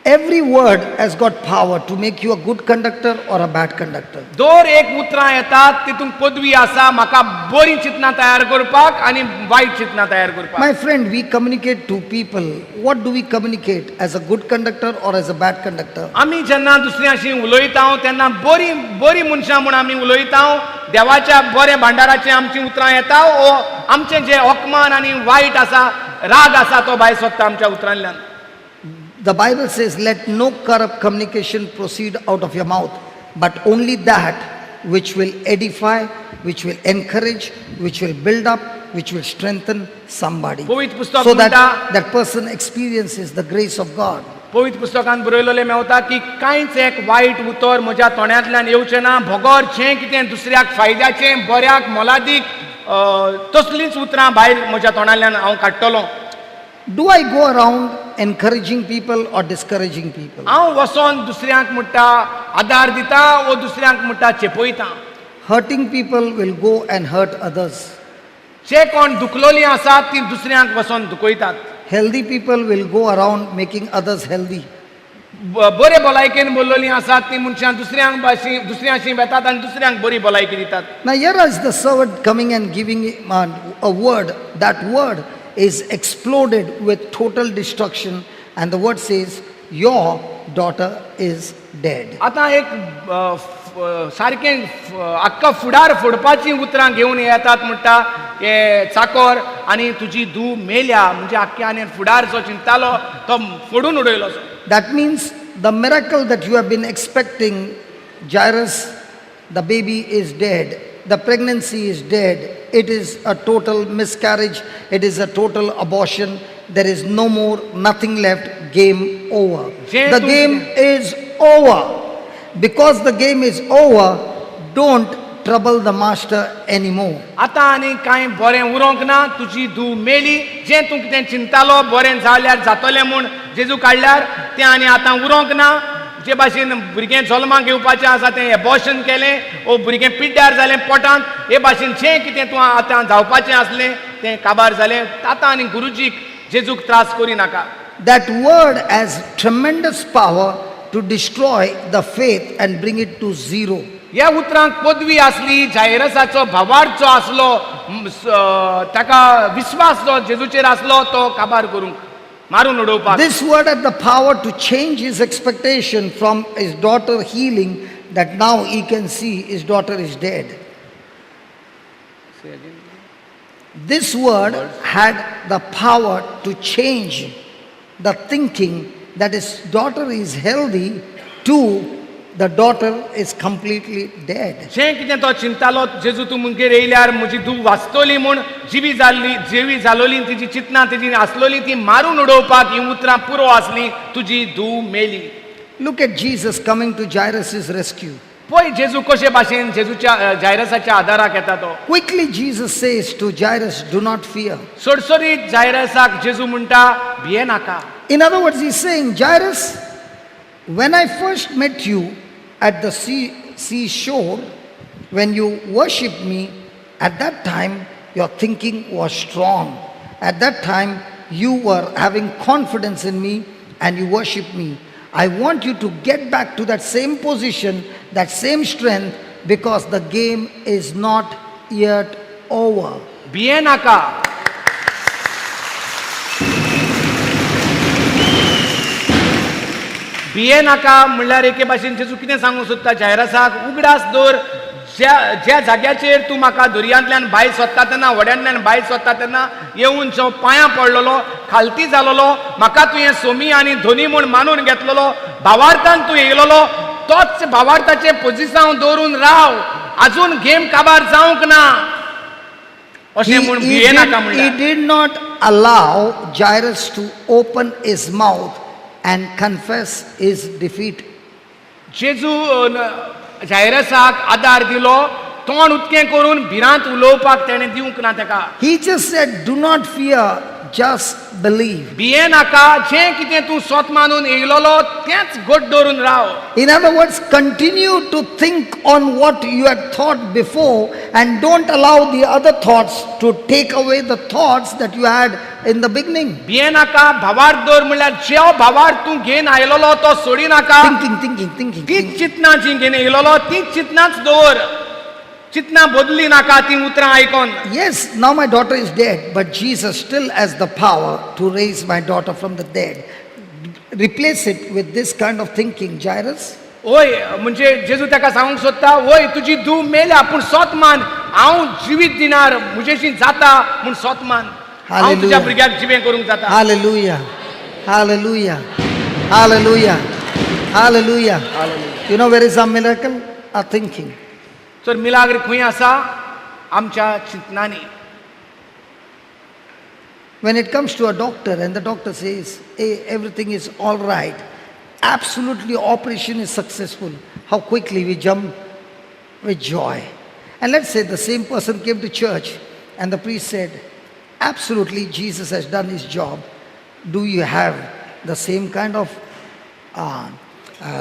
Every word has got power to make you a good conductor or a bad conductor. दर एक उतरां येतात तितूंत पदवी आसा म्हाका बरी चिंतनां तयार करपाक आनी वायट चिंतनां तयार करपाक. My friend, we communicate to people. What do we communicate? As a good conductor or as a bad conductor? आमी जेन्ना दुसऱ्यांशी उलयता तेन्ना बरी बरी मनशां म्हूण आमी उलयता देवाच्या बऱ्या भांडाराचें आमचीं उतरां येता ओ आमचें जें अपमान आनी वायट आसा राग आसा तो भायर सोदता आमच्या उतरांतल्यान. The Bible says, let no corrupt communication proceed out of your mouth, but only that which will edify, which will encourage, which will build up, which will strengthen somebody. पवित्र पुस्तक So that म्हणटा- that person experiences the grace of God. पवित्र पुस्तकान बरयलेलें मेवता की कांयच एक वायट उतर म्हज्या तोंडांतल्यान येवचें ना बगर जें कितें दुसऱ्याक फायद्याचें बऱ्याक मोलादीक तसलींच उतरां भायर म्हज्या तोंडांतल्यान हांव काडटलो. Do I go around encouraging people or discouraging people? हांव वचोन दुसऱ्यांक म्हणटा आदार दिता वो दुसऱ्यांक म्हणटा चेपयता. Hurting people will go and hurt others. जे कोण दुखलोलीं आसात ती दुसऱ्यांक वचोन दुखयतात. Healthy people will go around making others healthy. बरे भलायकेन बोल्लोलीं आसात ती मनशां दुसऱ्यांक भाशी दुसऱ्यांशी वेतात आनी दुसऱ्यांक बरी भलायकी दितात. Now here is the servant coming and giving him a word. That word is exploded with total destruction, and the word says, your daughter is dead. आतां एक सारकें आख्खा फुडार फोडपाचीं उतरां घेवन येतात म्हणटा हे चाकोर आनी तुजी धूव मेल्या म्हणजे आख्खे आनी फुडार जो चिंतालो तो फोडून उडयलो. That means the miracle that you have been expecting, Jairus, the baby is dead, the pregnancy is dead, it is a total miscarriage, it is a total abortion, there is no more, nothing left, game over. The game is over. Because the game is over, don't trouble the master anymore. आतां आनी कांय बरें उरोंक ना, तुजी धूव मेली, जें तूं कितें चिंतालो बरें जाल्यार जातलें म्हूण जेजू काडल्यार तें आनी आतां उरोंक ना, जे भाशेन भुरगें जल्माक येवपाचें आसा तें एबॉर्शन केलें ओ भुरगें पिड्ड्यार जालें पोटांत हे भाशेन जें कितें तूं आतां जावपाचें आसलें तें काबार जालें. आतां आनी गुरुजीक जेजूक त्रास करी नाका. That word has tremendous power to destroy the faith and bring it to zero. ह्या उतरांक पदवी आसली जायरसाचो भावार्थ जो आसलो ताका विस्वास जो जेजूचेर आसलो तो काबार करूंक मारून उडोवपाक. This word had the power to change his expectation from his daughter healing, that now he can see his daughter is dead. This word had the power to change the thinking that his daughter is healthy to the daughter is completely dead. जें कितें तो चिंतालो जेजू तूं मुगेर येयल्यार म्हजी धूव वाचतली म्हूण जिवी जाल्ली जिवी जालोली तिजी चिंतना तिजी आसलोली ती मारून उडोवपाक ही उतरां पुरो आसली तुजी धूव मेली. Look at Jesus coming to Jairus' rescue. पळय जेजू कशे भाशेन जेजूच्या जायरसाच्या आदाराक येता तो. Quickly Jesus says to Jairus, do not fear. सोडसोडीत जायरसाक जेजू म्हणटा भिये नाका. In other words, he's saying, Jairus, when I first met you at the seashore, when you worshipped me, at that time your thinking was strong. At that time you were having confidence in me and you worshipped me. I want you to get back to that same position, that same strength, because the game is not yet over. भिये नाका. भिये नाका म्हणल्यार एके भाशेन जेजू कितें सांगूंक सोदता जायरसाक उगडास दवर ज्या ज्या जाग्याचेर तूं म्हाका दर्यांतल्यान भायर सोदता तेन्ना व्हड्यांतल्यान भायर सोदता तेन्ना येवन जो पांयां पडलेलो खालती जालोलो म्हाका तुवें सोमी आनी धोनी म्हूण मानून घेतलेलो भावार्थान तूं येयलोलो तोच भावार्थाचें पोजिसांव दवरून राव आजून गेम काबार जावंक ना अशें म्हूण भिये नाका He म्हणल्यार. did not allow Jairus to open his mouth and confess his defeat. जेजू जायरसाक आदार दिलो तोंड उदकें करून भिरांत उलोवपाक तेणें दिवंक ना ताका. He just said, do not fear, just believe. भिये नाका जें कितें तूं सोत मानून येयलोलो तेंच घट दवरून राव. In other words, continue to think on what you had thought before and don't allow the other thoughts to take away the thoughts that you had in the beginning. भिये नाका भावार्थ दवर म्हणल्यार ज्यो भावार्थ तूं घेवन आयलोलो तो सोडी नाका. Thinking, thinking, thinking. तीच चिंतना जी घेवन येयलोलो तीच चिंतनाच दवर चिंतना बदली नाका ती उतरां आयकोन. Yes, now my daughter is dead, but Jesus still has the power to raise my daughter from the dead. Replace it with this kind of thinking, Jairus. ओय म्हणजे जेजू ताका सांगूंक सोदता ओय तुजी धूव मेल्या पूण सोत मान हांव जिवीत दिनार म्हजेशी जाता म्हूण सोत मान हांव तुज्या भुरग्याक जिवें करूंक जाता. Hallelujah. Hallelujah. Hallelujah. Hallelujah. You know where is our miracle? Our thinking. तर मिलाग्र खंय आसा आमच्या चिंतनांनी. When it comes to a doctor and the doctor says, hey, everything is all right, absolutely operation is successful, how quickly we jump with joy. And let's say the same person came to church and the priest said, absolutely Jesus has done his job. Do you have the same kind of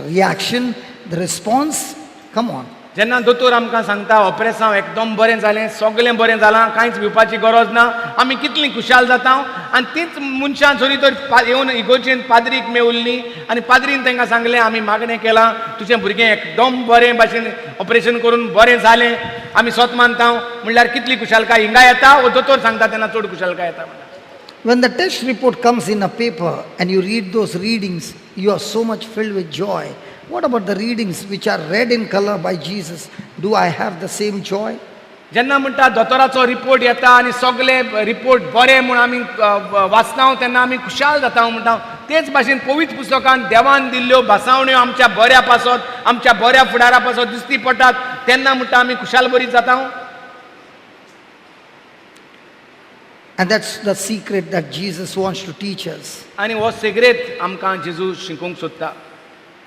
reaction, the response? Come on. जेन्ना दोतोर आमकां सांगता ऑपरेसांव एकदम बरें जालें सगळें बरें जालां कांयच भिवपाची गरज ना आमी कितलीं खुशाल जाता आनी तीच मनशां जरी तर येवन इगोर्जेन पाद्रीक मेवल्लीं आनी पाद्रीन तांकां सांगलें आमी मागणें केलां तुजें भुरगें एकदम बरें भाशेन ऑपरेशन करून बरें जालें आमी सोत मानता म्हणल्यार कितली खुशालकाय हिंगा येता वो दोतोर सांगता तेन्ना चड खुशालकाय येता. When the test report comes in a paper and you read those readings, you are so much filled with joy. What about the readings which are red in color by Jesus? Do I have the same joy? जेन्ना म्हणटा दोतोराचो report येता आनी सगळे report बरे म्हूण आमी वाचता तेन्ना आमी खुशाल जाता म्हणटा. तेच भाशेन पवित्र पुस्तकान देवान दिल्ल्यो भासावण्यो आमच्या बऱ्या पासत आमच्या बऱ्या फुडारा पासत दिसती पडटात तेन्ना म्हणटा आमी खुशाल बरी जाता. And that's the secret that Jesus wants to teach us. आनी हो सिगरेट आमकां जेजू शिकोवंक सोदता.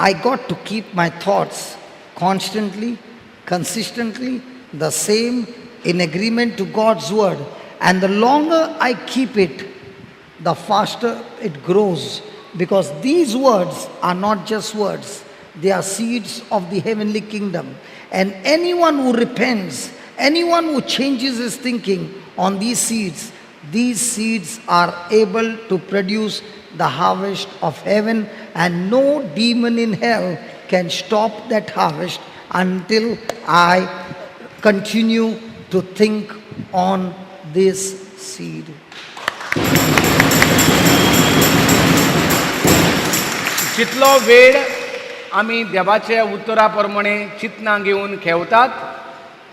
I got to keep my thoughts constantly, consistently, the same, in agreement to God's word. And the longer I keep it, the faster it grows. Because these words are not just words. They are seeds of the heavenly kingdom. And anyone who repents, anyone who changes his thinking on these seeds are able to produce the harvest of heaven, and no demon in hell can stop that harvest until I continue to think on this seed. जितलो वेळ आमी देवाच्या उतरा प्रमाणे चिंतनां घेवन खेवतात,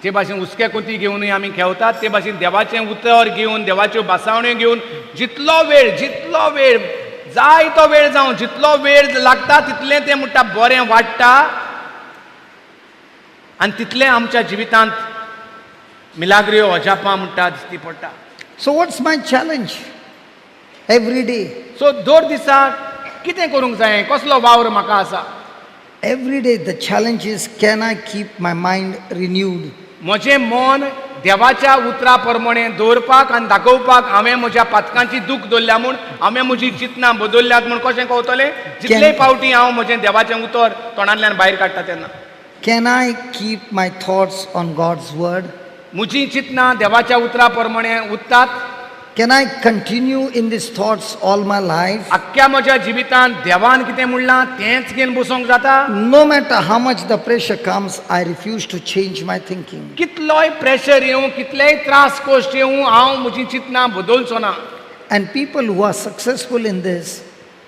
जे भाशेन हुस्के कोती घेवनूय आमी खेवतात, ते भाशेन देवाचें उतर घेवन, देवाच्यो भासावण्यो घेवन जितलो वेळ, जितलो वेळ जायतो वेळ जावं, जितलो वेळ लागता तितलें तें म्हणटा बरें वाडटा आनी तितलें आमच्या जिवितांत मिलाग्रियो अजापां म्हणटा दिसती पडटा. So what's my challenge? Every day. So दर दिसा कितें करूंक जाय, कसलो वावर म्हाका आसा? Every day the challenge is, can I keep my mind renewed? म्हजें मन देवाच्या उतरा प्रमाणे दवरपाक आनी दाखोवपाक हांवें म्हज्या पातकांची दूख दवरल्या म्हूण, हांवें म्हजी चिंतनां बदलल्यात म्हूण कशें कळटलें? जितले फावटी हांव म्हजें देवाचें उतर तोंडांतल्यान भायर काडटा तेन्ना. Can I keep my thoughts on God's word? म्हजी चिंतनां देवाच्या उतरा प्रमाणे उरतात? Can I continue in these thoughts all my life? आख्ख्या म्हज्या जिवितांत देवान कितें म्हणलां तेंच घेवन बसोंक जाता? No matter how much the pressure comes, I refuse to change my thinking. कितलोय प्रेशर येवं, कितलेय त्रास कश्ट येवं, हांव म्हजी चिंतनां बदलचो ना. And people who are successful in this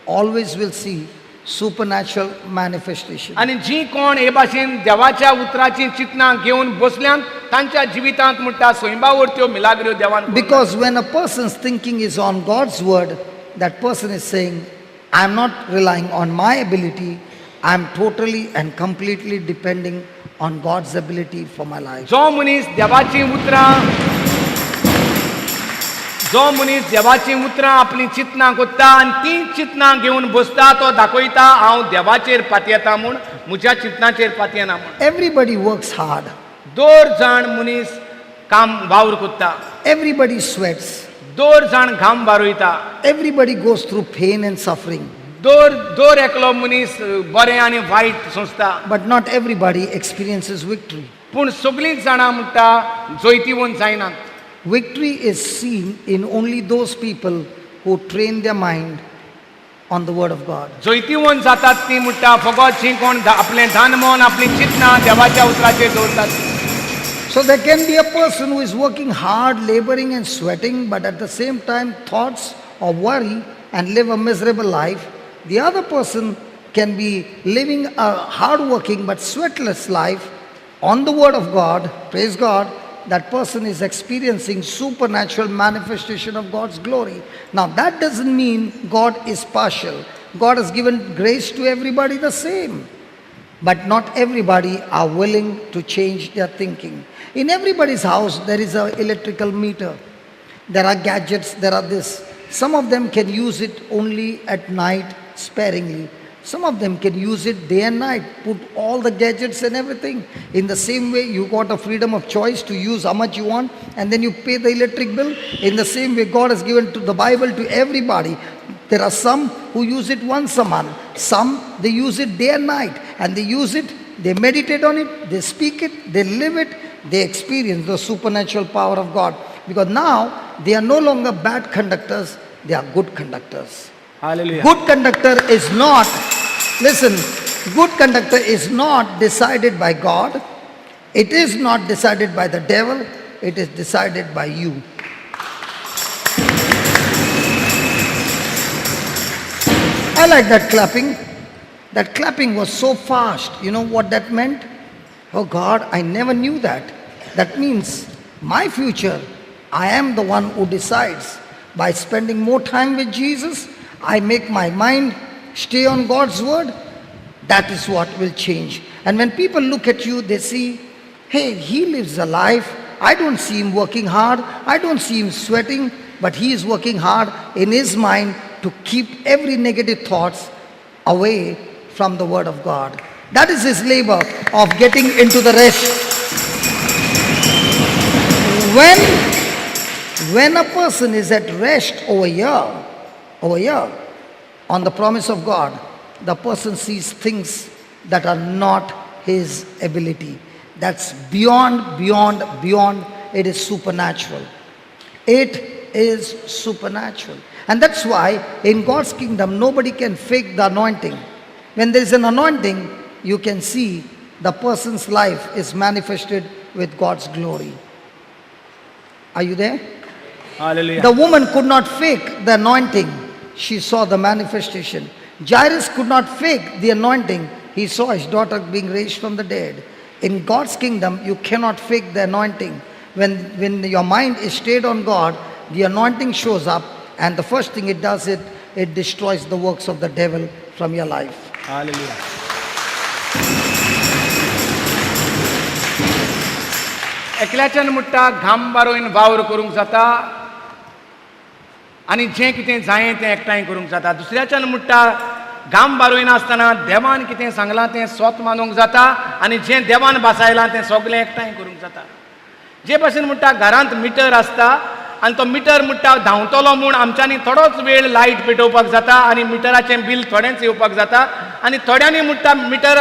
always will see supernatural manifestation. आनी जी कोण हे भाशेन देवाच्या उतराची चिंतनां घेवन बसल्यान तांच्या जिवितांत म्हणटा स्वयंबावर त्यो मिलाग्र्यो देवान. Because when a person's thinking is on God's word, that person is saying, I am not relying on my ability, I am totally and completely depending on God's ability for my life. जो मनीस देवाची उतरां, जो मनीस देवाची उतरां आपली चिंतनां कोत्ता आनी ती चिंतनां घेवन बसता, तो दाखयता हांव देवाचेर पातयेता म्हूण, म्हज्या चिंतनाचेर पातयेना म्हूण. Everybody works hard. दर जाण मनीस काम वावर कोत्ता. Everybody sweats. दर जाण घाम वारयता. Everybody goes through pain and suffering. दर एकलो मनीस बरें आनी वायट सोंसता. But not everybody experiences victory. पूण सगळींच जाणां म्हणटा जैतिवंत जायनात. Victory is seen in only those people who train their mind on the word of God. जैतिवंत जातात ती म्हणटा फकत जी कोण आपलें ध्यान मन आपली चिंतनां देवाच्या उतराचेर दवरतात. So there can be a person who is working hard, laboring and sweating, but at the same time thoughts or worry and live a miserable life. The other person can be living a hard-working but sweatless life on the word of God. Praise God. That person is experiencing supernatural manifestation of God's glory. Now that doesn't mean God is partial. God has given grace to everybody the same. But not everybody are willing to change their thinking. In everybody's house there is an electrical meter. There are gadgets, there are this. Some of them can use it only at night sparingly. Some of them can use it day and night, put all the gadgets and everything. In the same way, you got a freedom of choice to use how much you want, and then you pay the electric bill. In the same way, God has given to the Bible to everybody. There are some who use it once a month. Some, they use it day and night. And they use it, they meditate on it, they speak it, they live it, they experience the supernatural power of God. Because now, they are no longer bad conductors, they are good conductors. Hallelujah. Good conductor is not, listen, good conductor is not decided by God. It is not decided by the devil. It is decided by you. I like that clapping. That clapping was so fast. You know what that meant? Oh God, I never knew that. That means my future, I am the one who decides. By spending more time with Jesus, I make my mind stay on God's word. That is what will change. And when people look at you, they see, hey, he lives a life. I don't see him working hard. I don't see him sweating, but he is working hard in his mind to keep every negative thoughts away from the word of God. That is his labor of getting into the rest. When a person is at rest over here, on the promise of God, the person sees things that are not his ability. That's beyond, beyond, beyond. It is supernatural. It is supernatural. And that's why in God's kingdom, nobody can fake the anointing. When there is an anointing, you can see the person's life is manifested with God's glory. Are you there? Hallelujah. The woman could not fake the anointing. She saw the manifestation. Jairus could not fake the anointing. He saw his daughter being raised from the dead. In God's kingdom, you cannot fake the anointing. When your mind is stayed on God, the anointing shows up, and the first thing it does, it destroys the works of the devil from your life. Hallelujah. एकल्याच्यान म्हणटा घाम बारोवन वावर करूंक जाता आनी जें कितें जायें तें एकठांय करूंक जाता. दुसऱ्याच्यान म्हणटा घाम बारयनासतना देवान कितें सांगलां तें स्वत मानूंक जाता आनी जें देवान भासायलां तें सगळें एकठांय करूंक जाता. जे भाशेन म्हणटा घरांत मिटर आसता आनी तो मिटर म्हणटा धांवतलो म्हूण आमच्यांनी थोडोच वेळ लायट पेटोवपाक जाता आनी मिटराचें बील थोडेंच येवपाक जाता आनी थोड्यांनी म्हणटा मिटर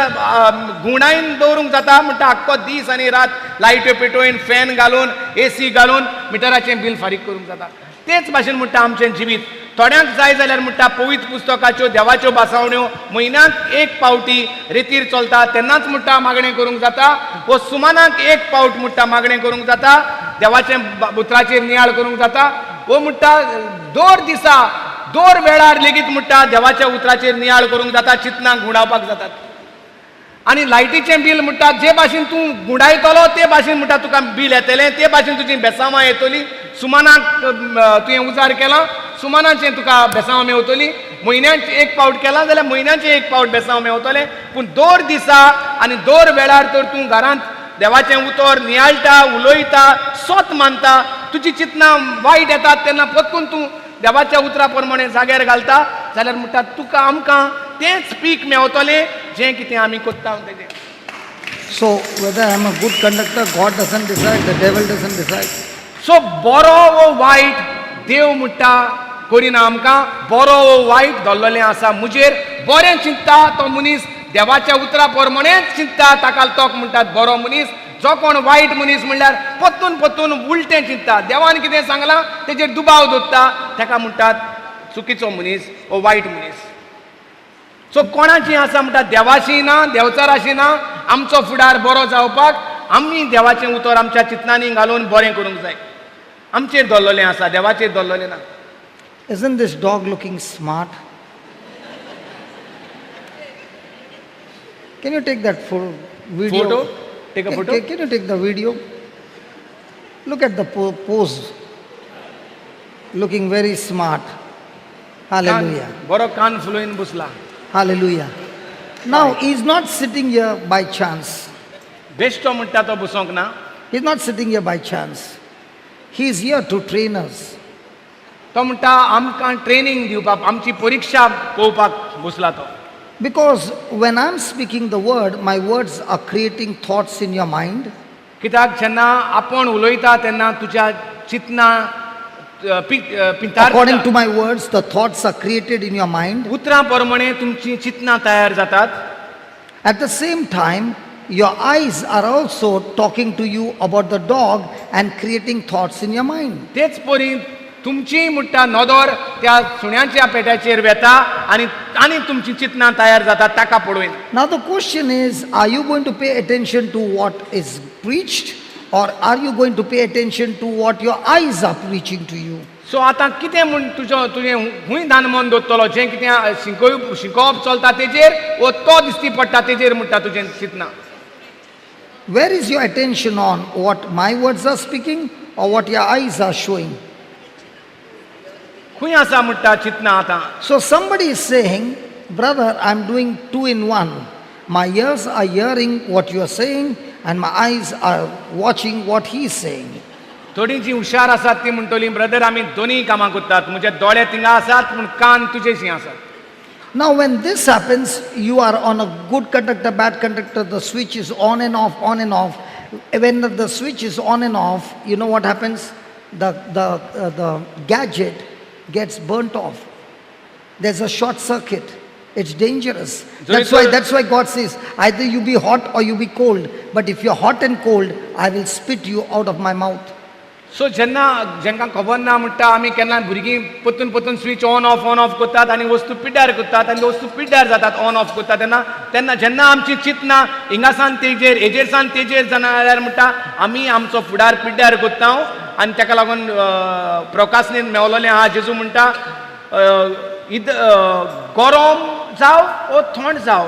घुंवडायन दवरूंक जाता म्हणटा आख्खो दीस आनी रात लायट्यो पेटोवन फॅन घालून एसी घालून मिटराचें बील फारीक करूंक जाता. तेच भाशेन म्हणटा आमचें जिवीत थोड्यांक जाय जाल्यार म्हणटा पवित्र पुस्तकाच्यो देवाच्यो भासावण्यो म्हयन्याक एक पावटी रेतीर चलता तेन्नाच म्हणटा मागणें करूंक जाता वो सुमानाक एक पावट म्हणटा मागणें करूंक जाता देवाचें उतराचेर नियाळ करूंक जाता वो म्हणटा दर दिसा दर वेळार लेगीत म्हणटा देवाच्या उतराचेर नियाळ करूंक जाता चिंतनां घुंवडावपाक जातात. आनी लायटीचें बील म्हणटा जे भाशेन तूं घुंवडायतलो ते भाशेन म्हणटा तुका बील येतलें ते भाशेन तुजी बेसांवां येतली. सुमानाक तुवें उजार केला सुमानाचें तुका बेसांव मेवतली म्हयन्याक एक पावट केला जाल्यार म्हयन्याचें एक पावट बेसांव मेवतलें. पूण दर दिसा आनी दर वेळार तर तूं घरांत देवाचें उतर नियाळटा उलयता सोत मानता तुजी चिंतनां वायट येतात तेन्ना परतून तूं देवाच्या उतरा प्रमाणे जाग्यार घालता जाल्यार म्हणटा तुका आमकां तेंच पीक मेवतलें जें कितें आमी कोत्ता तेजें. So whether I am a good conductor, God doesn't decide, the devil doesn't decide. So बरो वो वायट देव म्हणटा करिना आमकां बरो वो वायट दवरलेलें आसा म्हजेर. बरें चिंतता तो मनीस देवाच्या उतरा प्रमाणेच चिंतता ताका तोक म्हणटात बरो मनीस. जो कोण वायट मनीस म्हणल्यार परतून परतून उलटें चिंतता देवान कितें सांगलां तेजेर दुबाव दवरता ताका म्हणटात चुकीचो मनीस वो वायट मनीस. सो कोणाची आसा म्हणटा देवाशी ना देवचाराशी ना आमचो फुडार बरो जावपाक आमी देवाचें उतर आमच्या चिंतनांनी घालून बरें करूंक जाय. आमचेर दवरलेलें आसा देवाचेर दवरलेलें ना. Isn't this dog looking smart? Can you take that video? Photo? Take a photo? Can you take the video? Look at the pose. Looking very smart. Hallelujah. Boro kaan fuloin busla. Hallelujah. Now, he's not sitting here by chance. Besto mutta to busonk na. He's not sitting here by chance. He is here to train us. तो म्हणटा आमकां training दिवपाक आमची परीक्षा पळोवपाक बसला तो. Because when I am speaking the word, my words are creating thoughts in your mind. कित्याक जेन्ना आपूण उलयता तेन्ना तुज्या चिंतना पिंतार. According to my words, the thoughts are created in your mind. उतरां प्रमाणे तुमची चिंतना तयार जातात. At the same time, your eyes are also talking to you about the dog and creating thoughts in your mind. तेच परी तुमची म्हणटा नदर त्या सुण्याच्या पेट्याचेर वेता आनी आनी तुमची चिंतना तयार जाता ताका पळोवन. Now the question is, are you going to pay attention to what is preached or are you going to pay attention to what your eyes are preaching to you? So आतां कितें म्हूण तुजो तुजें खूंय ध्यान मन दवरतलो जें कितें शिकोवप चलता तेजेर वो तो दिसती पडटा तेजेर म्हणटा तुजें चिंतना. Where is your attention on? What my words are speaking or what your eyes are showing? खूंय आसा म्हणटा चिंतना आतां. So somebody is saying, brother, I am doing two in one. My ears are hearing what you are saying and my eyes are watching what he is saying. थोडीं जी हुशार आसात ती म्हणटली ब्रदर आमी दोनूय कामां करतात म्हजे दोळे थिंगा आसात पूण कान तुजेशी आसात. Now when this happens, you are on a good conductor, bad conductor, the switch is on and off, on and off. When the switch is on and off, you know what happens? The gadget gets burnt off. There's a short circuit. It's dangerous. That's why God says, either you be hot or you be cold. But if you're hot and cold, I will spit you out of my mouth. So जेन्ना जेंकां खबर ना म्हणटा आमी केन्ना भुरगीं परतून परतून स्विच ऑन ऑफ करतात आनी वस्तू पिड्ड्यार करतात आनी वस्तू पिड्ड्यार जातात ऑन ऑफ करतात तेन्ना तेन्ना जेन्ना आमची चिंतना हिंगासान तेजेर हेजेरसान तेजेर जाना जाल्यार म्हणटा आमी आमचो फुडार पिड्ड्यार करता आनी ताका लागून प्रोकासनीन मेवलोलें आहा जेजू म्हणटा गरम जाव ओ थंड जाव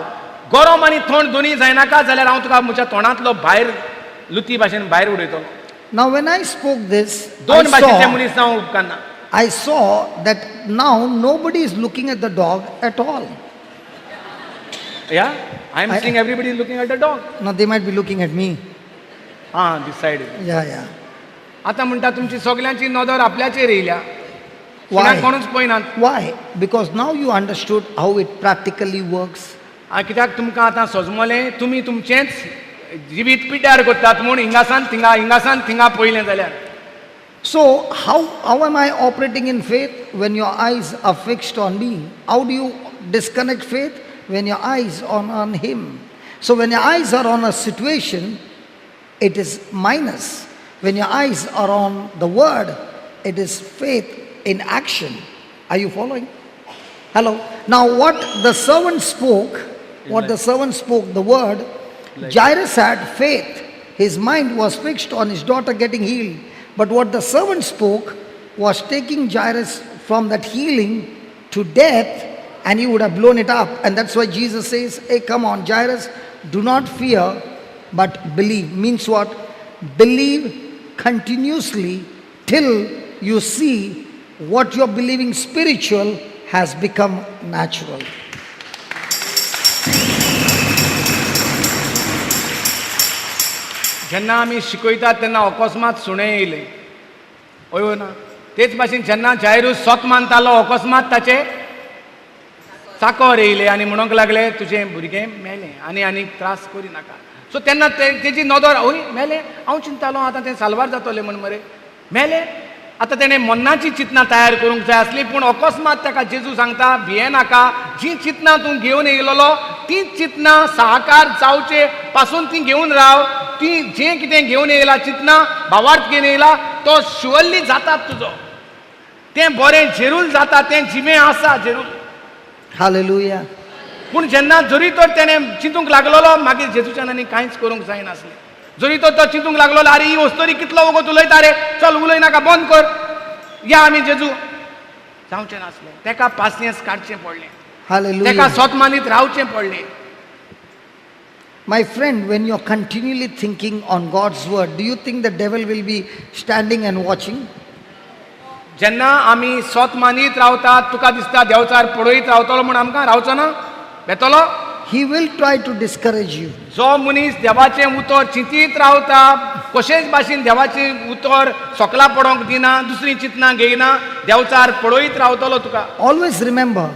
गरम आनी थंड दोनूय जायनाका जाल्यार हांव तुका म्हज्या तोंडांतलो भायर लुती भाशेन भायर उडयतलो. Now when I spoke this, I saw that now nobody is looking at the dog at all. Yeah, I am seeing everybody looking at the dog. No, they might be looking at me. Ah, this side. Yeah, yeah. आता म्हणटा तुमची सगळ्यांची नदर आपल्याचेर येयल्या. Why? Why? Because now you understood how it practically works. कित्याक तुमकां आतां सजमलें तुमी तुमचेंच जिवीत पिड्ड्यार करतात म्हूण हिंगासान थिंगा हिंगासान थिंगा पळयलें जाल्यार. So how am I operating in faith? When your eyes are fixed on me. How do you disconnect faith? When your eyes are on him. So when your eyes are on a situation, it is minus. When your eyes are on the word, it is faith in action. Are you following? Hello. Now what the servant spoke, the word, Jairus had faith. His mind was fixed on his daughter getting healed. But what the servant spoke was taking Jairus from that healing to death, and he would have blown it up. And that's why Jesus says, hey, come on, Jairus, do not fear, but believe. Means what? Believe continuously till you see what you're believing spiritual has become natural. जेन्ना आमी शिकयतात तेन्ना अकस्मात सुणें येयलें हय ना तेच भाशेन जेन्ना जायरूस सोत मानतालो अकस्मात ताचे चाकर येयले आनी म्हणूंक लागले तुजें भुरगें मेलें आनी आनीक त्रास करिनाका. सो तेन्ना तेजी नदर हय मेलें हांव चिंतालो आतां तें साल्वार जातलें म्हूण मरे मेलें. आतां तेणें मन्नाची चिंतना तयार करूंक जाय आसली पूण अकस्मात ताका जेजू सांगता भियेनाका जी चिंतना तूं घेवन येयलेलो तीं चिंतना साकार जावचे पासून ती घेवन राव ती जें कितें घेवन येयला चिंतना भावार्थ घेवन येयला तो शुअरली जातात तुजो तें बरें जेरूल जाता तें जिवें आसा जेरूल. हालेलुया. पूण जेन्ना जरी तर तेणें चिंतूंक लागलोलो मागीर जेजूच्यान आनी कांयच करूंक जायनासलें. जरी तर तो चिंतूंक लागलो आरे ही वस्तोरी कितलो वगत उलयता रे चल उलय नाका बंद कर या आमी जेजू जावचें नासलें. तेका पासियेंस काडचें पडलें. हालेलुया. तेका सोत मानीत रावचें पडलें. My friend, when you're continually thinking on God's word, do you think the devil will be standing and watching? जेन्ना आमी सोत मानीत रावतात तुका दिसता देवचार पळयत रावतलो म्हूण आमकां रावचो ना बेतलो. He will try to discourage you. जो मनीस देवाचें उतर चिंतीत रावता कशेच भाशेन देवाचें उतर सकला पडोंक दिना दुसरी चिंतना घेयना देवचार पळयत रावतलो तुका. Always remember,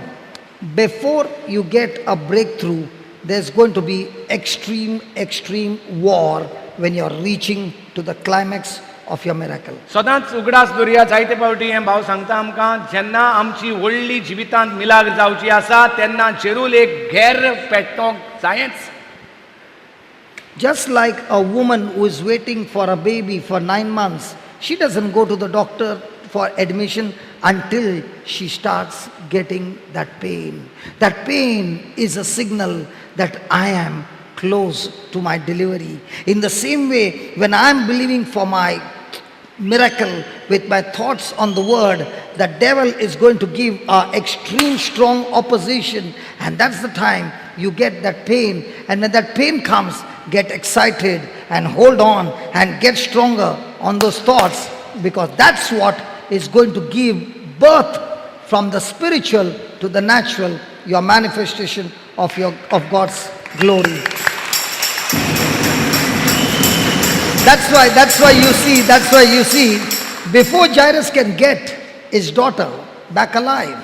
before you get a breakthrough, there's going to be extreme, extreme war when you're reaching to the climax of your miracle. सदांच उगडास दवरया जायते फावटी हें भाव सांगता आमकां जेन्ना आमची व्हडली जिवितांत मिलाग जावची आसा तेन्ना जेरूल एक गैर पेटोंक जायच. Just like a woman who is waiting for a baby for 9 months, she doesn't go to the doctor for admission until she starts getting that pain. That pain is a signal that I am close to my delivery. In the same way, when I am believing for my miracle with my thoughts on the word, the devil is going to give an extreme strong opposition, and that's the time you get that pain. And when that pain comes, get excited and hold on and get stronger on those thoughts, because that's what is going to give birth from the spiritual to the natural, your manifestation of God's glory. That's why you see, before Jairus can get his daughter back alive,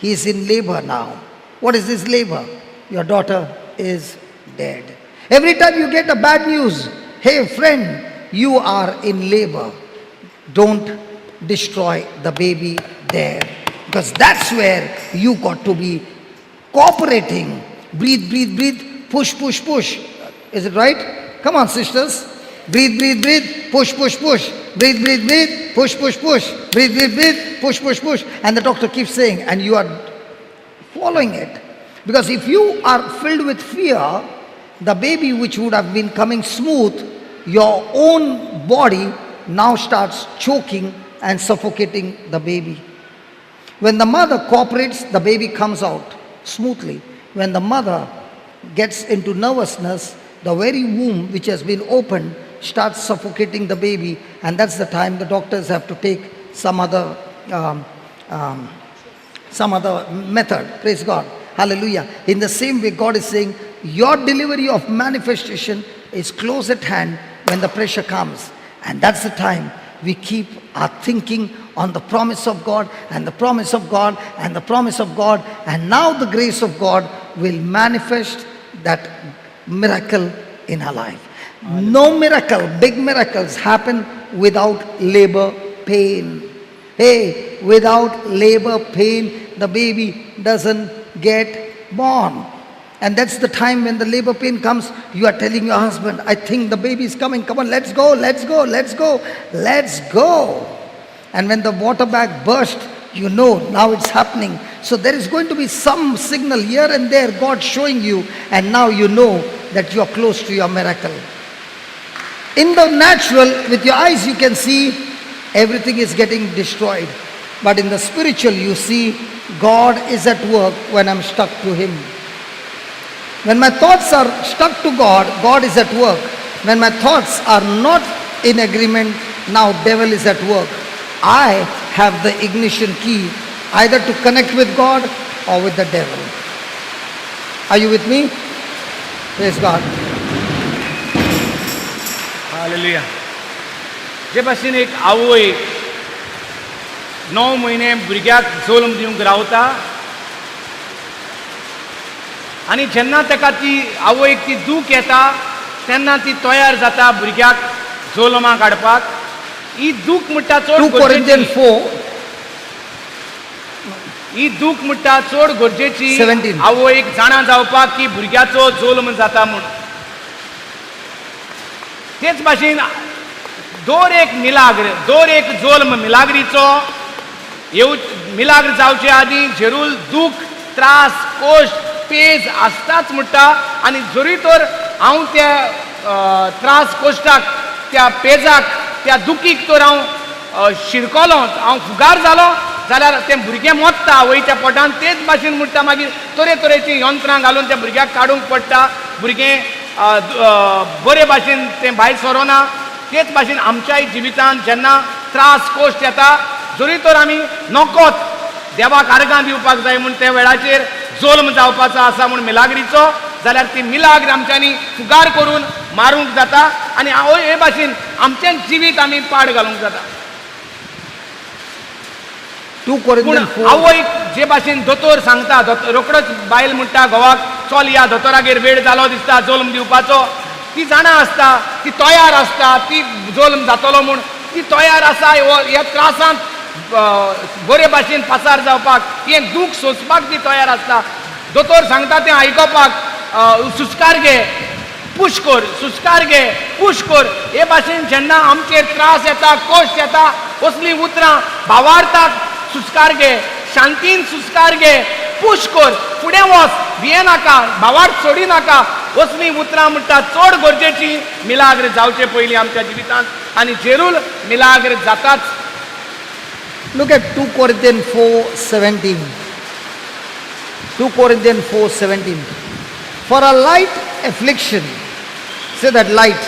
he is in labor now. What is this labor? Your daughter is dead. Every time you get a bad news, hey friend, you are in labor. Don't destroy the baby there, because that's where you got to be cooperating. Breathe, breathe, breathe, push, push, push. Is it right? Come on, sisters. Breathe, breathe, breathe, push, push, push. Breathe, breathe, breathe, push, push, push. Breathe, breathe, breathe, push, push, push. And the doctor keeps saying, and you are following it. Because if you are filled with fear, the baby which would have been coming smooth, your own body now starts choking and suffocating the baby. When the mother cooperates, the baby comes out smoothly. When the mother gets into nervousness, the very womb which has been opened starts suffocating the baby, and that's the time the doctors have to take some other method. Praise God. Hallelujah. In the same way, God is saying, your delivery of manifestation is close at hand when the pressure comes. And that's the time we keep our thinking on the promise of God and the promise of God and the promise of God. And now the grace of God will manifest that miracle in our life. No miracle, big miracles happen without labor pain. Hey, without labor pain, the baby doesn't get born. And that's the time when the labor pain comes, you are telling your husband, I think the baby is coming. Come on, let's go, let's go, let's go, let's go. And when the water bag bursts, you know now it's happening. So there is going to be some signal here and there, God showing you, and now you know that you are close to your miracle. In the natural, with your eyes you can see everything is getting destroyed. But in the spiritual, you see God is at work when I'm stuck to Him. When my thoughts are stuck to God, God is at work. When my thoughts are not in agreement, now devil is at work. I have the ignition key either to connect with God or with the devil. Are you with me? Praise God. Hallelujah. जे भाशेन एक आवय 9 म्हयने भुरग्याक जल्म दिवंक रावता आनी जेन्ना ताका ती आवयक ती दूख येता तेन्ना ती तयार जाता भुरग्याक जल्माक हाडपाक. ही दूख म्हणटा चड 2 Corinthians 4 ही दूख म्हणटा चड गरजेची 17. आवयक जाणा जावपाक की भुरग्याचो जल्म जाता म्हूण. तेच भाशेन दर एक मिलाग्र, दर एक जल्म मिलाग्रीचो येव मिलाग्र जावचे आदीं जेरूल दूख, त्रास, कश्ट, पेज आसताच म्हणटा. आनी जरी तर हांव त्या त्रास कश्टाक, त्या पेजाक, त्या दुखीक तर हांव शिरकलो, हांव फुगार जालो जाल्यार तें भुरगें मोत्ता आवयच्या पोटान. तेच भाशेन म्हणटा मागीर तरेतरेचीं यंत्रां घालून त्या भुरग्याक काडूंक पडटा. भुरगें बरे भाशेन तें भायर सरोना. तेच भाशेन आमच्याय जिवितांत जेन्ना त्रास कश्ट येता जरी तर आमी नकोत देवाक आर्गां दिवपाक जाय म्हूण त्या वेळाचेर जल्म जावपाचो आसा म्हूण मिलाग्रीचो, जाल्यार ती मिलाग्र आमच्यांनी फुगार करून मारूंक जाता आनी हे भाशेन आमचें जिवीत आमी पाड घालूंक जाता. 2 पूण Corinthians 4 आवयक जे भाशेन दोतोर सांगता, रोकडोच बायल म्हणटा घोवाक चल या दोतोरागेर, वेळ जालो दिसता जल्म दिवपाचो. ती जाणा आसता, ती तयार आसता, ती जल्म जातलो म्हूण ती तयार आसा. ह्या त्रासांत बरे भाशेन पासार जावपाक, हें दूख सोंसपाक ती तयार आसता. दोतोर सांगता तें आयकोपाक, सुस्कार घे, पूश कर, सुस्कार घे, पूश कर. हे भाशेन जेन्ना आमचेर त्रास येता, कश्ट येता, असलीं उतरां भावार्थाक सुस्कार घे, शांतीन सुस्कार घे, पूश कर, फुडें वच, भिये नाका, भावार्थ सोडी नाका, असलीं उतरां म्हणटा चड गरजेची मिलाग्र जावचे पयलीं आमच्या जिवितांत. आनी जेरूल मिलाग्र जाताच. Look at 2 Corinthians 4:17. 2 Corinthians 4:17. For a light affliction, say that light,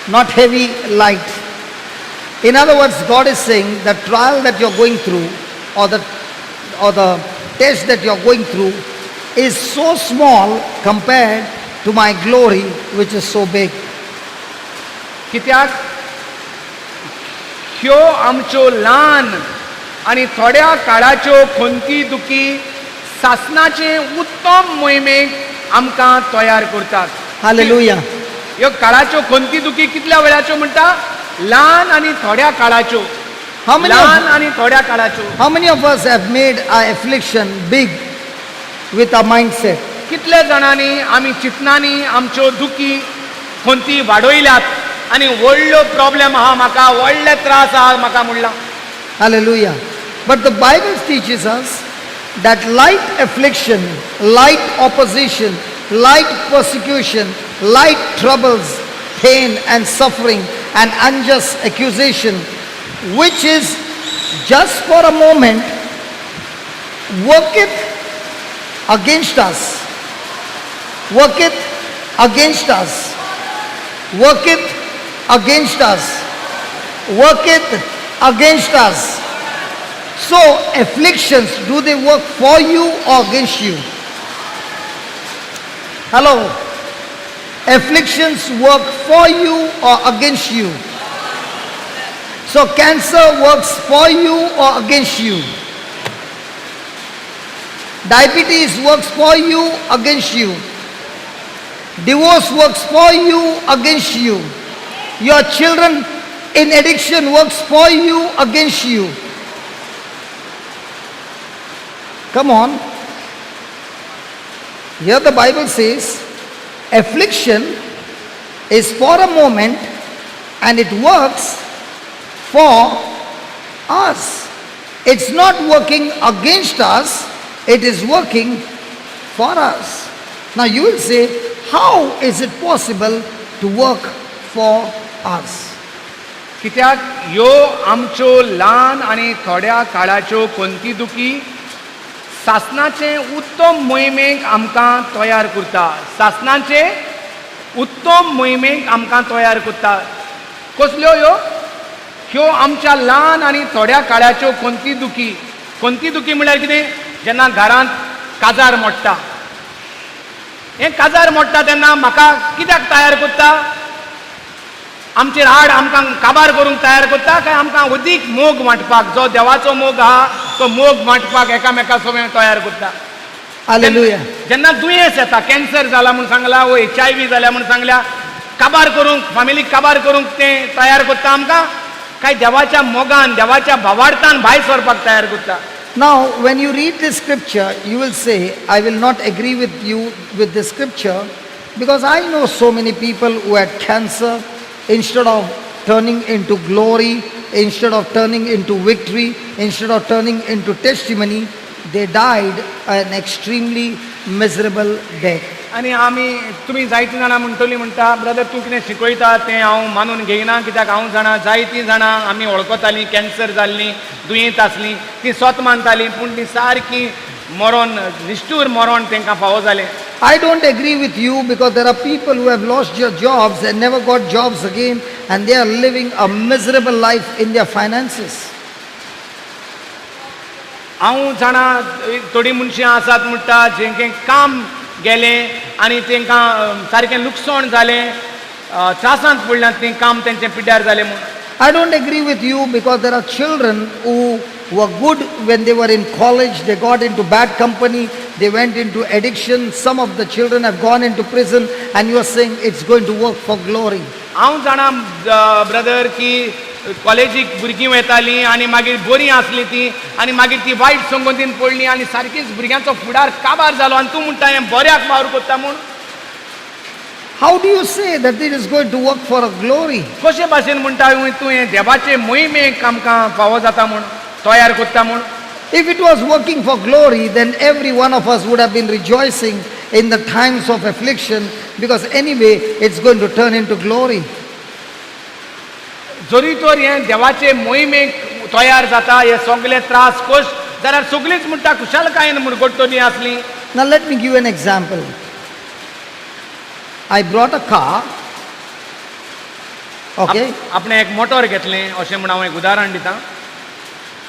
not heavy, light. In other words, God is saying the trial that you're going through or the test that you're going through is so small compared to my glory which is so big. कित्याक ह्यो आमच्यो ल्हान आनी थोड्या काळाच्यो खंती दुखी सासणाचे उत्तम मोहिमेक आमकां तयार करतात. Hallelujah. ह्यो काळाच्यो खंती दुखी कितल्या वेळाच्यो म्हणटा? ल्हान आनी थोड्या काळाच्यो. How many ल्हान आनी थोड्या काळाच्यो. How many of us have made our affliction big with our mindset? कितले जाणांनी आमी चिंतनांनी आमच्यो दुखी खंती वाडयल्यात आनी व्हडलो प्रॉब्लेम आहा म्हाका, व्हडले त्रास आहा म्हाका म्हणलां. Hallelujah. But the Bible teaches us that light affliction, light opposition, light persecution, light troubles, pain and suffering and unjust accusation, which is just for a moment, worketh against us. Worketh against us. Worketh against us. Worketh against us. So, afflictions, do they work for you or against you? Hello? Afflictions work for you or against you? So, cancer works for you or against you? Diabetes works for you, against you. Divorce works for you, against you. Your children in addiction works for you, against you. Come on. Here the Bible says, affliction is for a moment and it works for us. It's not working against us, it is working for us. Now you will say, how is it possible to work for us? कित्याक ह्यो आमच्यो ल्हान आनी थोड्या काळाच्यो खंती दुखी सासणाचे उत्तम मोहिमेक आमकां तयार करता. सासणाचे उत्तम मोहिमेक आमकां तयार करता. कसल्यो ह्यो? ह्यो आमच्या ल्हान आनी थोड्या काळाच्यो खंती दुखी. खंती दुखी म्हणल्यार कितें? जेन्ना घरांत काजार मोडटा, हें काजार मोडटा तेन्ना म्हाका कित्याक तयार करता? आमचेर आड आमकां काबार करूंक तयार करता काय आमकां अदीक मोग वांटपाक, जो देवाचो मोग आहा तो मोग वांटपाक एकामेका सोबें तयार करता? Hallelujah. जेन्ना दुयेंस येता, कॅन्सर जाला म्हूण सांगला वो HIV जाल्या म्हूण सांगल्या, काबार करूंक, फामिलीक काबार करूंक तें तयार करता आमकां काय देवाच्या मोगान, देवाच्या भावार्थान भायर सरपाक तयार करता? Now, when you read this scripture, you will say, I will not agree with you with this scripture because I know so many people who had cancer. Instead of turning into glory, instead of turning into victory, instead of turning into testimony, they died an extremely miserable death. आनी आमी तुमी जायतीं जाणां म्हणटली, म्हणटा, brother, तूं कितें शिकयता तें हांव मानून घेयना, कित्याक हांव जाणा जायतीं जाणां आमी वळखतालीं, कॅन्सर जाल्लीं, दुयेंत आसलीं, तीं सोत मानतालीं, पूण तीं सारकीं मरोन, निश्ठूर मरोण तांकां फावो जालें. I don't agree with you because there are people who have lost their jobs and never got jobs again, and they are living a miserable life in their finances. हांव जाणा थोडीं मनशां आसात म्हणटा जेंके काम गेलें आनी तांकां सारकें लुकसाण जालें, त्रासांत पडल्यात तीं, काम तेंचें पिड्ड्यार जालें म्हूण. I don't agree with you because there are children who were good when they were in college, they got into bad company, they went into addiction. Some of the children have gone into prison, and you are saying it's going to work for glory. हांव जाणा brother की कॉलेजीक भुरगीं वयतालीं आनी मागीर बरीं आसलीं तीं आनी मागीर ती वायट संगतीन पडलीं आनी सारकीच भुरग्यांचो फुडार काबार जालो आनी तूं म्हणटा हें बऱ्याक वावर करता म्हूण. How do you say that it is going to work for a glory? कशे भाशेन म्हणटा तूं हें देवाचे मोहिमेक आमकां फावो जाता म्हूण, तयार करता म्हूण? If it was working for glory, then every one of us would have been rejoicing in the times of affliction, because anyway it's going to turn into glory. जरी तर हें देवाचे मोहिमेक तयार जाता हे सगळे त्रास कश्ट जाल्यार सगळींच म्हणटा खुशालकायेन मुरगट्टली आसली. Now let me give you an example. I brought a car. Okay? आपणें एक मोटोर घेतलें अशें म्हूण हांव एक उदाहरण दितां.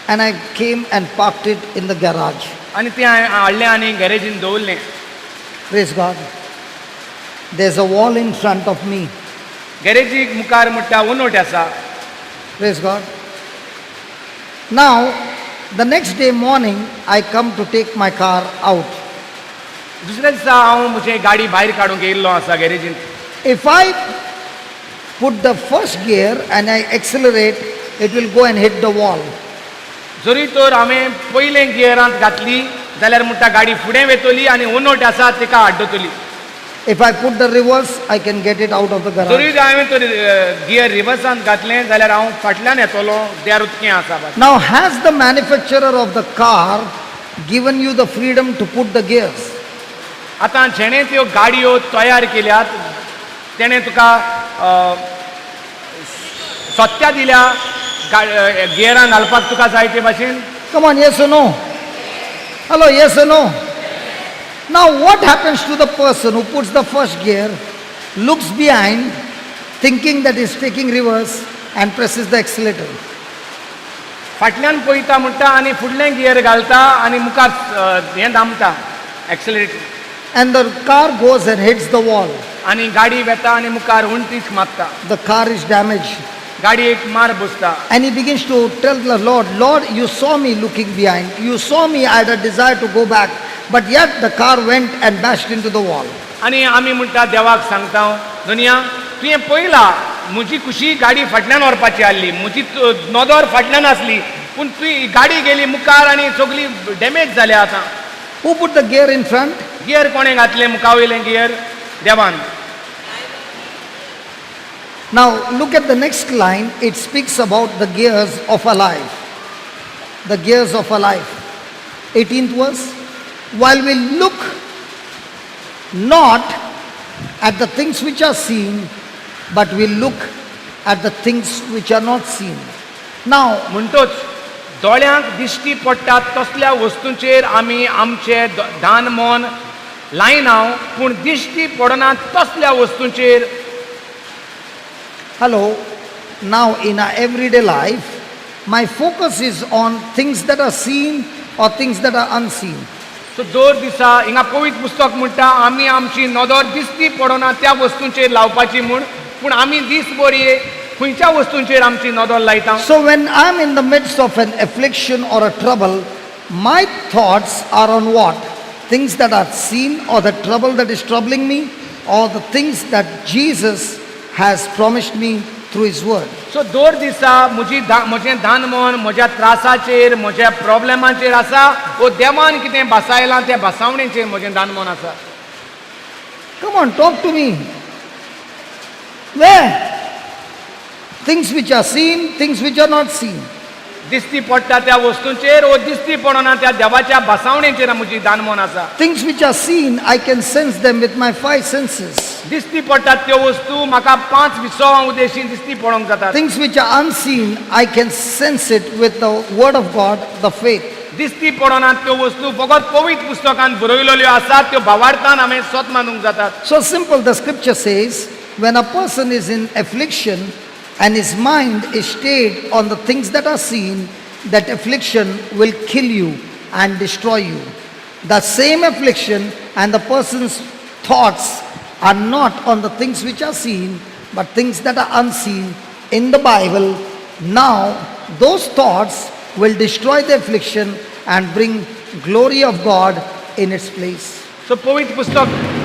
And I came and parked it in the garage. आनी तें हांवें हाडलें आनी गॅरेजीन दवरलें. Praise God. There's a wall in front of me. गॅरेजीक मुखार म्हणटा वणट आसा. Praise God. Now, the next day morning, I come to take my car out. दुसऱ्या दिसा हांव म्हजी गाडी भायर काडूंक येयल्लो आसा गॅरेजीन. If I put the first gear and I accelerate, it will go and hit the wall. जरी तर हांवें पयलें गियरांत घातली जाल्यार म्हणटा गाडी फुडें वेतली आनी उनोट आसा तिका आड्डतली. If I put the reverse, I can get it out of the garage. तरी हांवें तर गियर रिवर्सान घातलें जाल्यार हांव फाटल्यान येतलो, देर उदकें आसा. Now has the manufacturer of the car given you the freedom to put the gears? आतां जेणे त्यो गाडयो तयार केल्यात तेणें तुका सत्या दिल्या गियरां घालपाक तुका जाय ते भाशेन. Come on, yes or no? Hello, yes or no? Now what happens to the person who puts the first gear, looks behind, thinking that he's taking reverse, and presses the accelerator? फाटल्यान पळयता म्हणटा आनी फुडलें gear घालता आनी मुखार हें दामता accelerator. And the car goes and hits the wall. आनी गाडी वेता आनी मुखार उंटीक मारता. The car is damaged. गाडी एक मार बसता. And he begins to tell the Lord, Lord, you saw me looking behind. You saw me, I had a desire to go back. But yet the car went and bashed into the wall. आनी आमी म्हणटा देवाक सांगता, दुनिया तुवें पळयला म्हजी खुशी गाडी फाटल्यान व्हरपाची आसली, म्हजी नदर फाटल्यान आसली, पूण तुवें गाडी गेली मुखार आनी सगळी डॅमेज जाल्या आतां. Who put the gear in front? Gear कोणें घातलें मुखा वयलें गियर? देवान. Now look at the next line. It speaks about the gears of a life. The gears of a life. 18th verse. While we look not at the things which are seen, but we look at the things which are not seen. Now, म्हणटोच दोळ्यांक दिश्टी पडटात तसल्या वस्तूंचेर आमी आमचे दान मन लायना, पूण दिश्टी पडना तसल्या वस्तूंचेर. Hello, now in our everyday life, my focus is on things that are seen or things that are unseen. So दर दिसा हिंगा पवित्र पुस्तक म्हणटा आमी आमची नदर दिश्टी पडना त्या वस्तूंचेर लावपाची म्हूण, पूण आमी दीस बरी खंयच्या वस्तूंचेर आमची नदर लायता. So when I am in the midst of an affliction or a trouble, my thoughts are on what? Things that are seen or the trouble that is troubling me, or the things that Jesus has promised me through His word. So दर दिसा म्हजी म्हजें दान मन म्हज्या त्रासाचेर म्हज्या प्रॉब्लेमाचेर आसा, वो देवान कितें भासायलां त्या भासावणेचेर म्हजें दान मन आसा. Come on, talk to me. Where? Things which are seen, things which are not seen. दिश्टी पडटा त्या वस्तूंचेर वो दिश्टी पडना त्या देवाच्या भासावणेचेर म्हजी दान मन आसा. Things which are seen, I can sense them with my 5 senses. दिश्टी पडटात त्यो वस्तू म्हाका 5 विसवां उद्देशी दिश्टी पडोवंक जातात. Things which are unseen, I can sense it with the word of God, the faith. दिश्टी पडना त्यो वस्तू फकत पवित्र पुस्तकांत बरयलेल्यो आसात, त्यो भावार्थान हांवें सत मानूंक जातात. So simple, the scripture says, when a person is in affliction and his mind is stayed on the things that are seen, that affliction will kill you and destroy you. The same affliction and the person's thoughts are not on the things which are seen, but things that are unseen in the Bible. Now, those thoughts will destroy the affliction and bring glory of God in its place. So, पवित्र पुस्तक,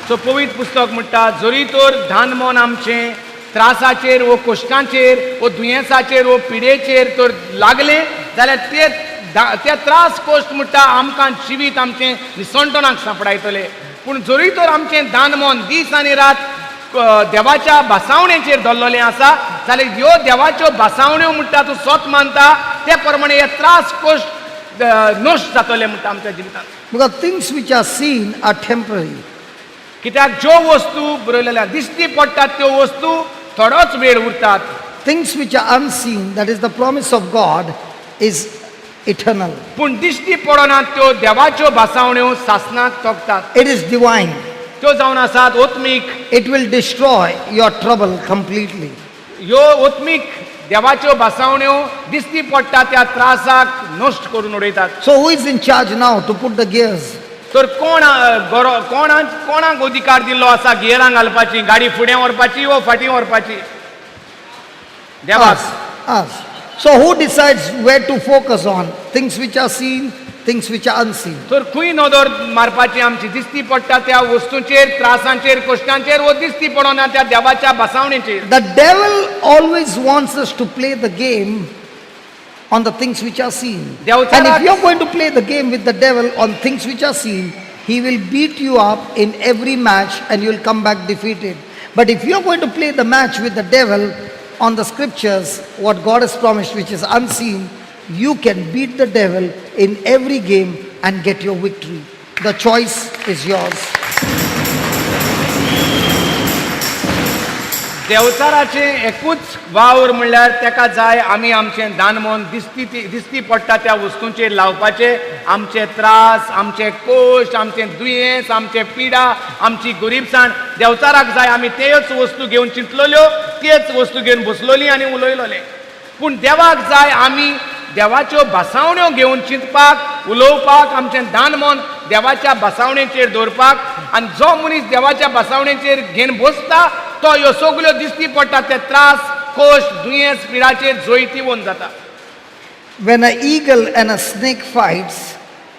so पवित्र पुस्तक म्हणटा जरी तर धान मन आमचें त्रासाचेर वो कश्टांचेर वो दुयेंसाचेर वो पिडेचेर तर लागलें जाल्यार ते ते त्रास कश्ट म्हणटा आमकां जिवीत आमचें निसणटणाक सांपडायतले. पूण जरी तर आमचें दान मन दीस आनी रात देवाच्या भासावणेचेर धरलेलें आसा जाल्यार ह्यो देवाच्यो भासावण्यो म्हणटा तूं सत मानता ते प्रमाणे हे त्रास कश्ट नश्ट जातले म्हणटा आमच्या जिवितांत. Because things which are seen are temporary. कित्याक ज्यो वस्तू बरयलेल्या दिश्टी पडटात त्यो वस्तू थोडोच वेळ उरतात. Things which are unseen, that is the promise of God, is eternal. पूण दिश्टी पडना त्यो देवाच्यो भासावण्यो सासणाक तोखतात. It is divine. त्यो जावन आसात ओत्मीक. It will destroy your trouble completely. ह्यो ओत्मीक देवाच्यो भासावण्यो दिश्टी पडटा त्या त्रासाक नश्ट करून उडयतात. So who is in charge now to put the gears? तर कोण कोणाक अधिकार दिल्लो आसा गियरां घालपाची, गाडी फुडें व्हरपाची वो फाटीं व्हरपाची? देवाक. Us. So who decides where to focus on? Things which are seen, things which are unseen. तर खंय नदर मारपाची आमची? दिश्टी पडटा त्या वस्तूंचेर, त्रासांचेर, कश्टांचेर, वो दिश्टी पडना त्या देवाच्या भासावणेचेर. The devil always wants us to play the game on the things which are seen. देवचाराक- And if you're going to play the game with the devil on things which are seen, he will beat you up in every match and you'll come back defeated. But if you're going to play the match with the devil on the scriptures, what God has promised, which is unseen, you can beat the devil in every game and get your victory. The choice is yours. देवचाराचें एकूच वावर म्हणल्यार तेका जाय आमी आमचें दानमोन दिसती ती दिसती पडटा त्या वस्तूंचेर लावपाचे. आमचे त्रास, आमचे कोश्ट, आमचें दुयेंस, आमचे पिडा, आमची गरिबसाण देवचाराक जाय आमी तेच वस्तू घेवन चिंतलेल्यो, तेच वस्तू घेवन बसलोली आनी उलयलोले. पूण देवाक जाय आमी देवाच्यो भासावण्यो घेवन चिंतपाक, उलोवपाक, आमचें दानमोन देवाच्या भासावणेचेर दवरपाक. आनी जो मनीस देवाच्या भासावणेचेर घेवन बसता तो ह्यो सगल्यो दिसती पडटा ते त्रास, कोश्ट, दुयेंस, पिडाचेर जैतिवंत जाता. When an eagle and a snake fights,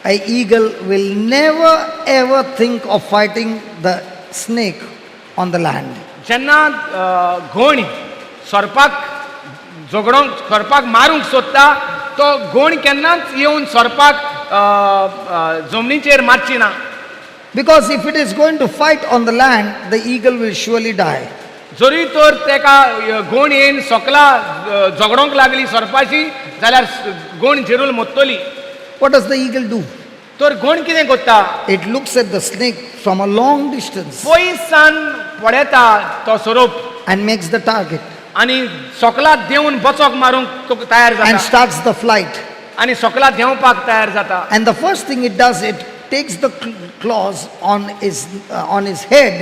an eagle will never ever think of fighting the snake on the land. जेन्ना घोण सोरपाक झगडोंक, सोरपाक मारूंक सोदता, तो घोण केन्नाच येवन सोरपाक जमनीचेर मारची ना. Because if it is going to fight on the land, the eagle will surely die. जरी तर तेका घोण येवन सकला झगडोंक लागली सोरपाशी जाल्यार घोण जेरूल मोत्तली. What does the eagle do? तर घोण कितें करता? It looks at the snake from a long distance पयसान पळयता तो सोरोप and makes the target आनी सकला देंवन बचोक मारूंक तो तयार and जाता starts the flight. आनी सकला देंवपाक तयार जाता. And the first thing it does, it takes the claws on his head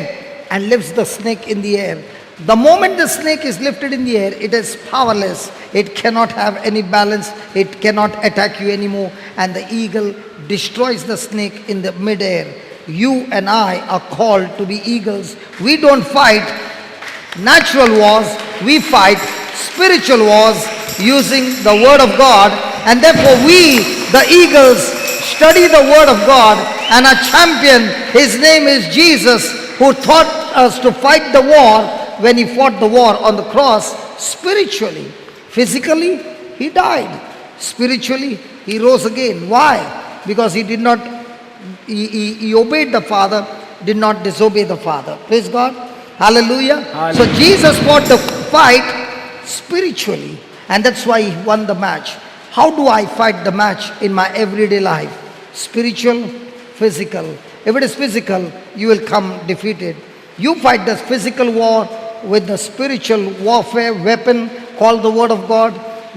and lifts the snake in the air. The moment the snake is lifted in the air, it is powerless. It cannot have any balance. It cannot attack you anymore. And the eagle destroys the snake in the midair. You and I are called to be eagles. We don't fight natural wars, we fight spiritual wars using the Word of God. And therefore, we, the eagles, study the Word of God, and our champion, his name is Jesus, who taught us to fight the war when he fought the war on the cross spiritually. Physically, he died. Spiritually, he rose again. Why? Because he did not, he obeyed the Father, did not disobey the Father. Praise God. Hallelujah. So Jesus fought the fight spiritually, and that's why he won the match. How do I fight the match in my everyday life? Spiritual, physical. If it is physical, you will come defeated. You fight the physical war with the spiritual warfare weapon called the Word of God.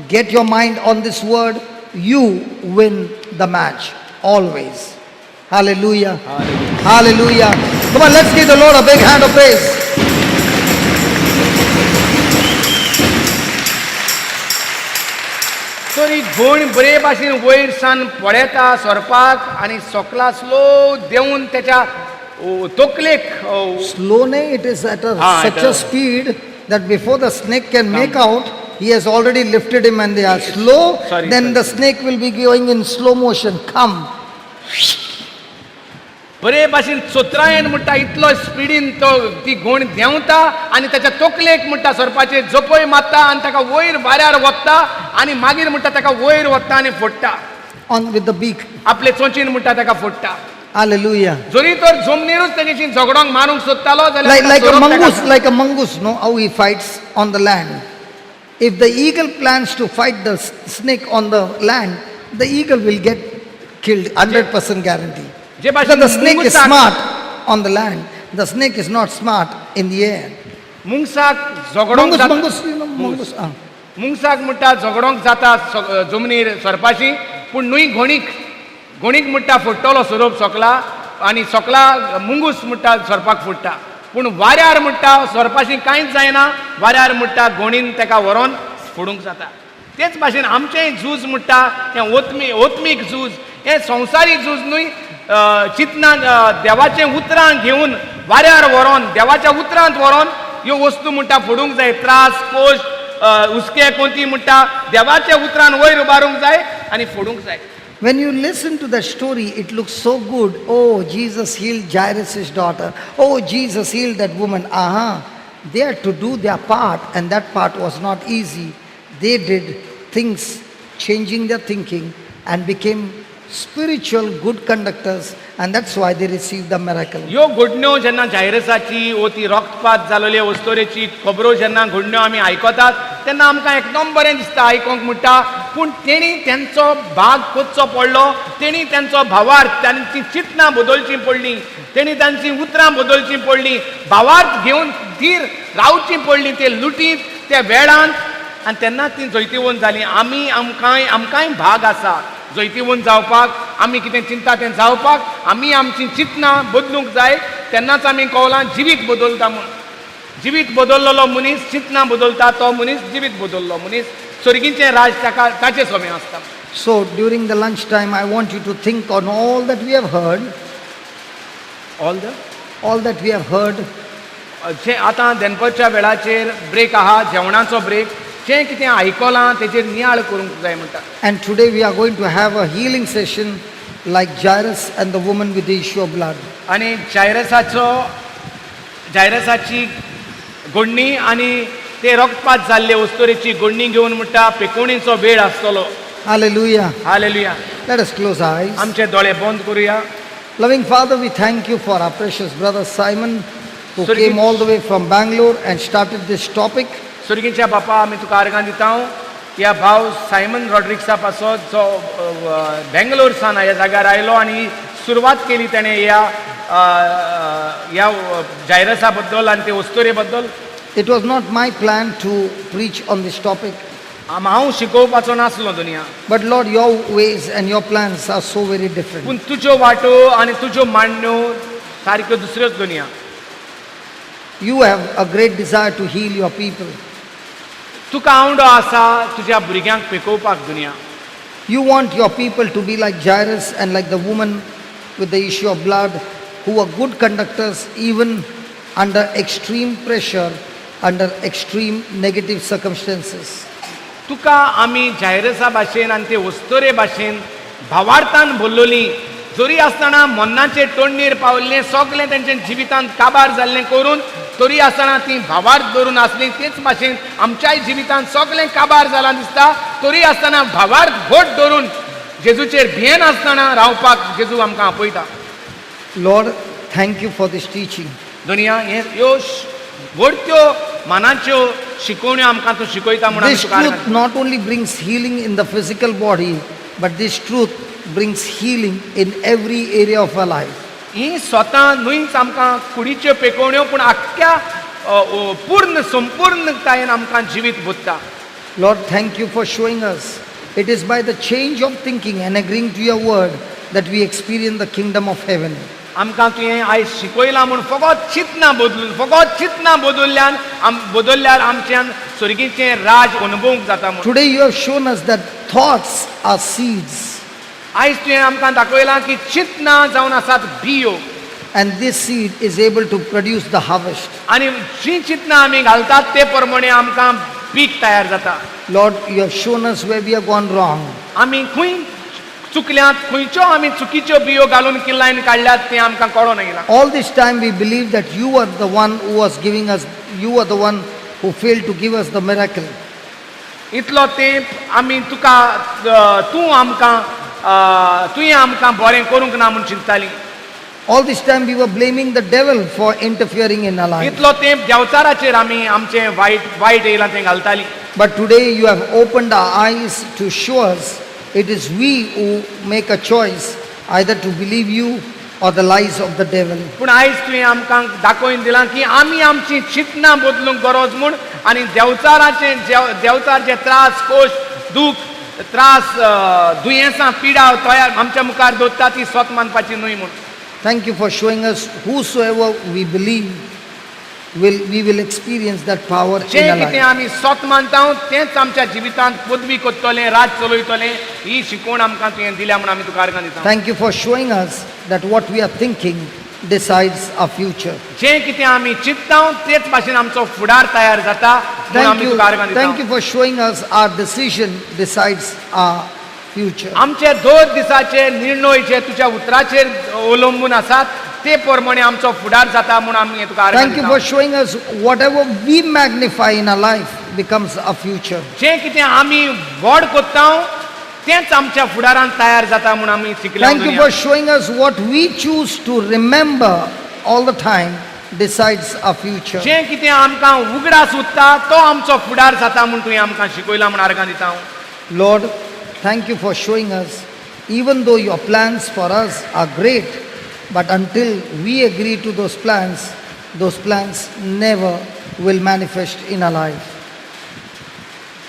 Get your mind on this word. You win the match always. Hallelujah. Hallelujah. Come on, let's give the Lord a big hand of praise. तर ही घोण बरे भाशेन वयर सान पळयता सोरपाक आनी सकला slow देंवन तेच्या तकलेक Slow nay, it is at a, such a speed that before the snake can make out, he has already lifted him and they are slow. Sorry, Then sorry. the snake will be going in slow motion. Come. बरे भाशेन चोत्रायेन म्हणटा इतलो स्पिडीन तो ती घोण देंवता आनी ताच्या तकलेक म्हणटा सोरपाचेर जपय मारता आनी ताका वयर वाऱ्यार वता आनी मागीर म्हणटा ताका वयर वता आनी फोडटा. On with the beak. आपले चोंचीन म्हणटा ताका फोडटा. Hallelujah. जरी तर जमनीरूच तेजेशी झगडोंक मारूंक सोदतालो जाल्यार Like a सोरोप ताका- mongoose, like a mongoose, no? How he fights on the land. If the eagle plans to fight the snake on the land, the eagle will get killed, 100% guarantee. J Because भाशेन the snake is मुंगुसाक- smart on the land, the snake is not smart in the air. मुंगसाक झगडोंक Mongoose, जाता- mongoose, you know, mongoose. मुंगसाक म्हणटा झगडोंक जाता जमनीर सोरपाशी, पूण न्हय घोणीक. घोणीक म्हणटा फोडटलो सोरोप सोकला आनी सोकला मुंगूस म्हणटा सोरपाक फोडटा, पूण वाऱ्यार म्हणटा सोरपाशी कांयच जायना. वाऱ्यार म्हणटा घोणीन ताका व्हरोन फोडूंक जाता. तेच भाशेन आमचेंय झूज म्हणटा हें ओत्मीक झूज, हें संवसारीक झूज न्हय. चिंतनां देवाचें उतरां घेवन वाऱ्यार व्हरोन देवाच्या उतरांत व्हरोन ह्यो वस्तू म्हणटा फोडूंक जाय. त्रास, कोश, हुस्के, कोंती म्हणटा देवाच्या उतरान वयर उबारूंक जाय आनी फोडूंक जाय. When you listen to that story, it looks so good. Oh, Jesus healed Jairus' daughter. Oh, Jesus healed that woman. Aha. They had to do their part, and that part was not easy. They did things changing their thinking and became spiritual good conductors, and that's why they received the miracle. ह्यो घडण्यो जेन्ना जायरसाची वो ती रक्तपात जालोली अस्तोरेची खबरो जेन्ना घडण्यो आमी आयकतात तेन्ना आमकां एकदम बरें दिसता आयकोंक म्हणटा, पूण तेणी तेंचो भाग करचो पडलो, तेणी तेंचो भावार्थ तांची चिंतनां बदलचीं पडलीं, तेणी तांचीं उतरां बदलचीं पडलीं, भावार्थ घेवन धीर रावचीं पडलीं ते लुटींत त्या वेळांत, आनी तेन्ना ती जैतिवंत जालीं. आमी आमकांय आमकांय भाग आसा जैतिवंत जावपाक, आमी कितें चिंता तें जावपाक आमी आमचीं चिंतनां बदलूंक जाय, तेन्नाच आमी कवलां जिवीत बदलता म्हूण. जिवीत बदललेलो मनीस चिंतनां बदलता, तो मनीस जिवीत बदललो मनीस सर्गीचें राज ताका ताचे समें आसता. So during the lunch time, I want you to think on all that we have heard. All the? All that we have heard. जे आतां दनपारच्या वेळाचेर ब्रेक आहा, जेवणाचो ब्रेक, जें कितें आयकलां तेजेर नियाळ करूंक जाय म्हणटा. And today we are going to have a healing session like Jairus and the woman with the issue of blood. आनी जायरसाची घडणी आनी ते रक्तपात जाल्ले अस्तोरेची घडणी घेवन म्हणटा पेकोणीचो वेळ आसतलो. Hallelujah. Hallelujah. Let us close our eyes. आमचे दोळे बंद करुया. Loving Father, we thank you for our precious brother Simon, who Sir, came all the way from Bangalore and started this topic. सर्गीच्या बापा, आमी तुका आर्गां दिता ह्या भाव सायमन रॉड्रिक्सा पासत जो बेंगलोर सान ह्या जाग्यार आयलो आनी सुरवात केली तेणें ह्या ह्या जायरसा बद्दल आनी ते अस्तोरे बद्दल. It was not my plan to preach on this topic. हांव शिकोवपाचो नासलो दुनिया. But Lord, your ways and your plans are so very different. पूण तुज्यो वाटो आनी तुज्यो मांडण्यो सारक्यो दुसऱ्योच दुनिया. You have a great desire to heal your people. तुका आवडो आसा तुज्या भुरग्यांक पेकोवपाक दुनिया. You want your people to be like Jairus and like the woman with the issue of blood, who were good conductors even under extreme pressure, under extreme negative circumstances. तुका आमी जायरसा भाशेन आनी ते अस्तोरे भाशेन भावार्थान भरलोली जरी आसतना मन्नाचे तोंडणीर पावल्लें सगळें तेंच्या जिवितांत काबार जाल्लें करून तरी आसतना ती भावार्थ धरून आसली, तेच भाशेन आमच्याय जिवितांत सगळें काबार जालां दिसता, तरी आसतना भावार्थ घट धरून जेजूचेर भियेन आसतना रावपाक जेजू आमकां आपयता. Lord, thank you for this teaching. दुनिया हे ह्यो व्हडत्यो मानाच्यो शिकोवण्यो आमकां तूं शिकयता म्हूण आमी This तुका truth not only brings healing in the physical body, but this truth brings healing in every area of our life. ही स्वता न्हूच आमकां कुडीच्यो पेकोवण्यो पूण आख्ख्या पूर्ण संपूर्णतायेन आमकां जिवीत बुदता. Lord, thank you for showing us. It is by the change of thinking and agreeing to your word that we experience the kingdom of heaven. आमकां तुवें आयज शिकयलां म्हूण फकत चिंतनां बदलून, फकत चिंतनां बदलल्यान बदलल्यार आमच्यान सर्गीचें राज अनुभवूंक जाता म्हूण. Today you have shown us that thoughts are seeds. आयज तुवें आमकां दाखयलां की चिंतनां जावन आसात बियो. And this seed is able to produce the harvest. आनी जी चिंतनां आमी घालतात ते प्रमाणे आमकां पीक तयार जाता. Lord, you have shown us where we have gone wrong. आमी खंय चुकल्यात, खंयच्यो आमी चुकीच्यो बियो घालून किल्लायन काडल्यात तें आमकां कळोन येयलां. All this time we believe that you are the one who was giving us, you are the one who failed to give us the miracle. इतलो तेंप आमी तुका, तूं आमकां, तुवें आमकां बरें करूंक ना म्हूण चिंतताली. All this time we were blaming the devil for interfering in our life. इतलो तेंप देवचाराचेर आमी आमचें वायट वायट येयलां तें घालताली. But today you have opened our eyes to show us it is we who make a choice either to believe you or the lies of the devil. पूण आयज तुवें आमकां दाखोवन दिलां की आमी आमची चिंतनां बदलूंक गरज म्हूण आनी देवचाराचे देवचार जे त्रास कोश दूख त्रास दुयेंसां पिडा तयार आमच्या मुखार दवरता ती स्वत मानपाची न्हय म्हूण. Thank you for showing us whosoever we believe we will experience that power in जें our कितें life. आमी स्वत मानता तेंच आमच्या जिवितांत पदवी करतलें, राज चलयतलें, ही शिकवण आमकां तुवें दिल्या म्हूण आमी तुका आर्गां दिता. Thank you for showing us that what we are thinking decides our future. जें कितें आमी चिंतता तेच भाशेन आमचो फुडार तयार जाता म्हूण Thank आमी you, तुका आर्गां दिता. thank you for showing us our decision decides our future. आमचे दोन दिसाचे निर्णय जे तुज्या उतराचेर अवलंबून आसात ते प्रमाणे आमचो फुडार जाता म्हूण आमी तुका आर्गां Thank you दिता. for showing us whatever we magnify in our life becomes our future. जें कितें आमी व्हड करता तेंच आमच्या फुडारांत तयार जाता म्हूण आमी शिकले. Thank you for showing us what we choose to remember all the time decides our future. जें कितें आमकां उगडास उरता तो आमचो फुडार जाता म्हूण तुवें आमकां शिकयलां म्हूण आर्गां दिता हांव. Lord, thank you for showing us, even though your plans for us are great, but until we agree to those plans never will manifest in our life.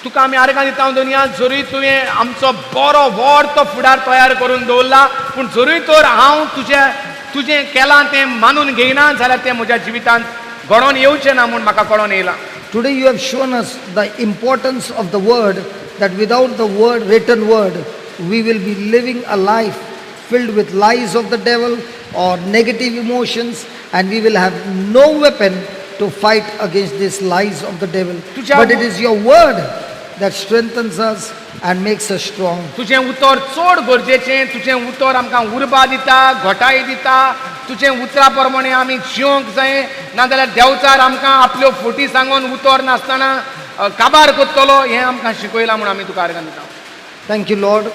तुका आमी आर्गां दिता दुनिया, जरूय तुवें आमचो बरो व्हड तो फुडार तयार करून दवरला, पूण जरूय तर हांव तुजें तुजें केलां तें मानून घेयना जाल्यार तें म्हज्या जिवितांत घडोवन येवचें ना म्हूण म्हाका कळोन येयलां. Today you have shown us the importance of the word, that without the word, written word, we will be living a life filled with lies of the devil or negative emotions, and we will have no weapon to fight against these lies of the devil. But it is your word that strengthens us and makes us strong. तुजें उतर चड गरजेचें. तुजें उतर आमकां उर्बा दिता, घटाय दिता. तुजें उतरा प्रमाणे आमी जिवंक जाय, नाजाल्यार देंवचार आमकां आपल्यो फोटी सांगून उतर नासतना काबार करतलो हें आमकां शिकयलां म्हूण आमी तुका आर्गां दिता. Thank you, Lord,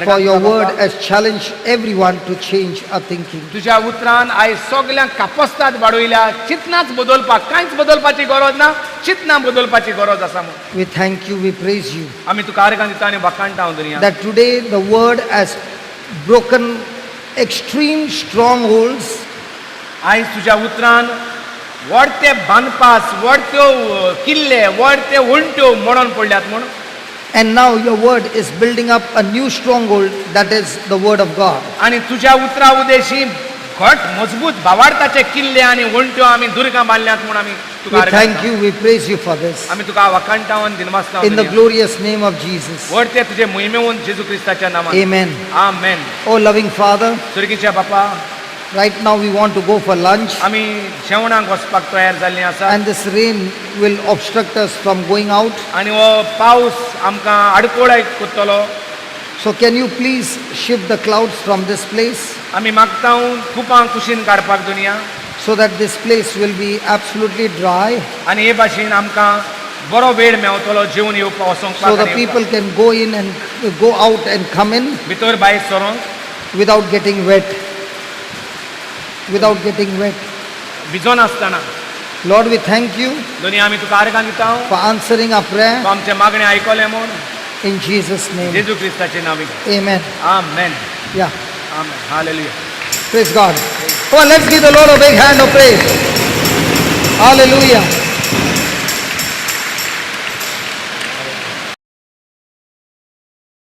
for your word has challenged everyone to change our thinking. तुज्या उतरान आयज सगल्यांक कापस्ताद वाडयल्या चिंतनाच बदलपाक. कांयच बदलपाची गरज ना, चिंतनां बदलपाची गरज आसा म्हूण. We thank you, we praise you, आमी तुका आर्गां दिता आनी वाखाणटा हांव दुनिया, that today the word has broken extreme strongholds. आयज तुज्या उतरान व्हडते बांदपास, व्हडत्यो किल्ले, व्हडते वणट्यो मोडून पडल्यात म्हूण. And now your word is building up a new stronghold, that is the word of God. आनी तुज्या उतरा उदेशी घट मजबूत भावार्थाचे किल्ले आनी वणट्यो आमी दुर्गां बांदल्यात म्हूण आमी तुका We आर्गां thank दिता. you, we praise you for this. आमी तुका वाखाणटा आनी दिनवासता. In the glorious name of Jesus. व्हडते तुजे मोहिमेवन जेजू क्रिस्ताच्या नामान. Amen. Amen. Oh, loving Father, सुर्गीच्या बापा, right now we want to go for lunch, आमी जेवणाक वचपाक तयार जाल्लीं आसा. and this rain will obstruct us from going out. आनी हो पावस आमकां आडकोळ करतलो. So can you please shift the clouds from this place, आमी मागता कुपां कुशीन काडपाक दुनिया, so that this place will be absolutely dry, आनी हे भाशेन आमकां बरो वेळ मेवतलो जेवन येवपाक वचोंक so the people can go in and go out and come in भितर भायर सरोंक without getting wet. Without getting wet. भिजोनासतना. Lord, we thank you दुनिया आमी तुका आर्गां दिता for answering our prayer तूं आमचें मागणें आयकलें म्हूण. in Jesus' name. जेजू क्रिस्ताचे नांवी. Amen. Amen. Yeah. Amen. Hallelujah. Praise God. Come on, let's give the Lord a big hand of praise. Hallelujah.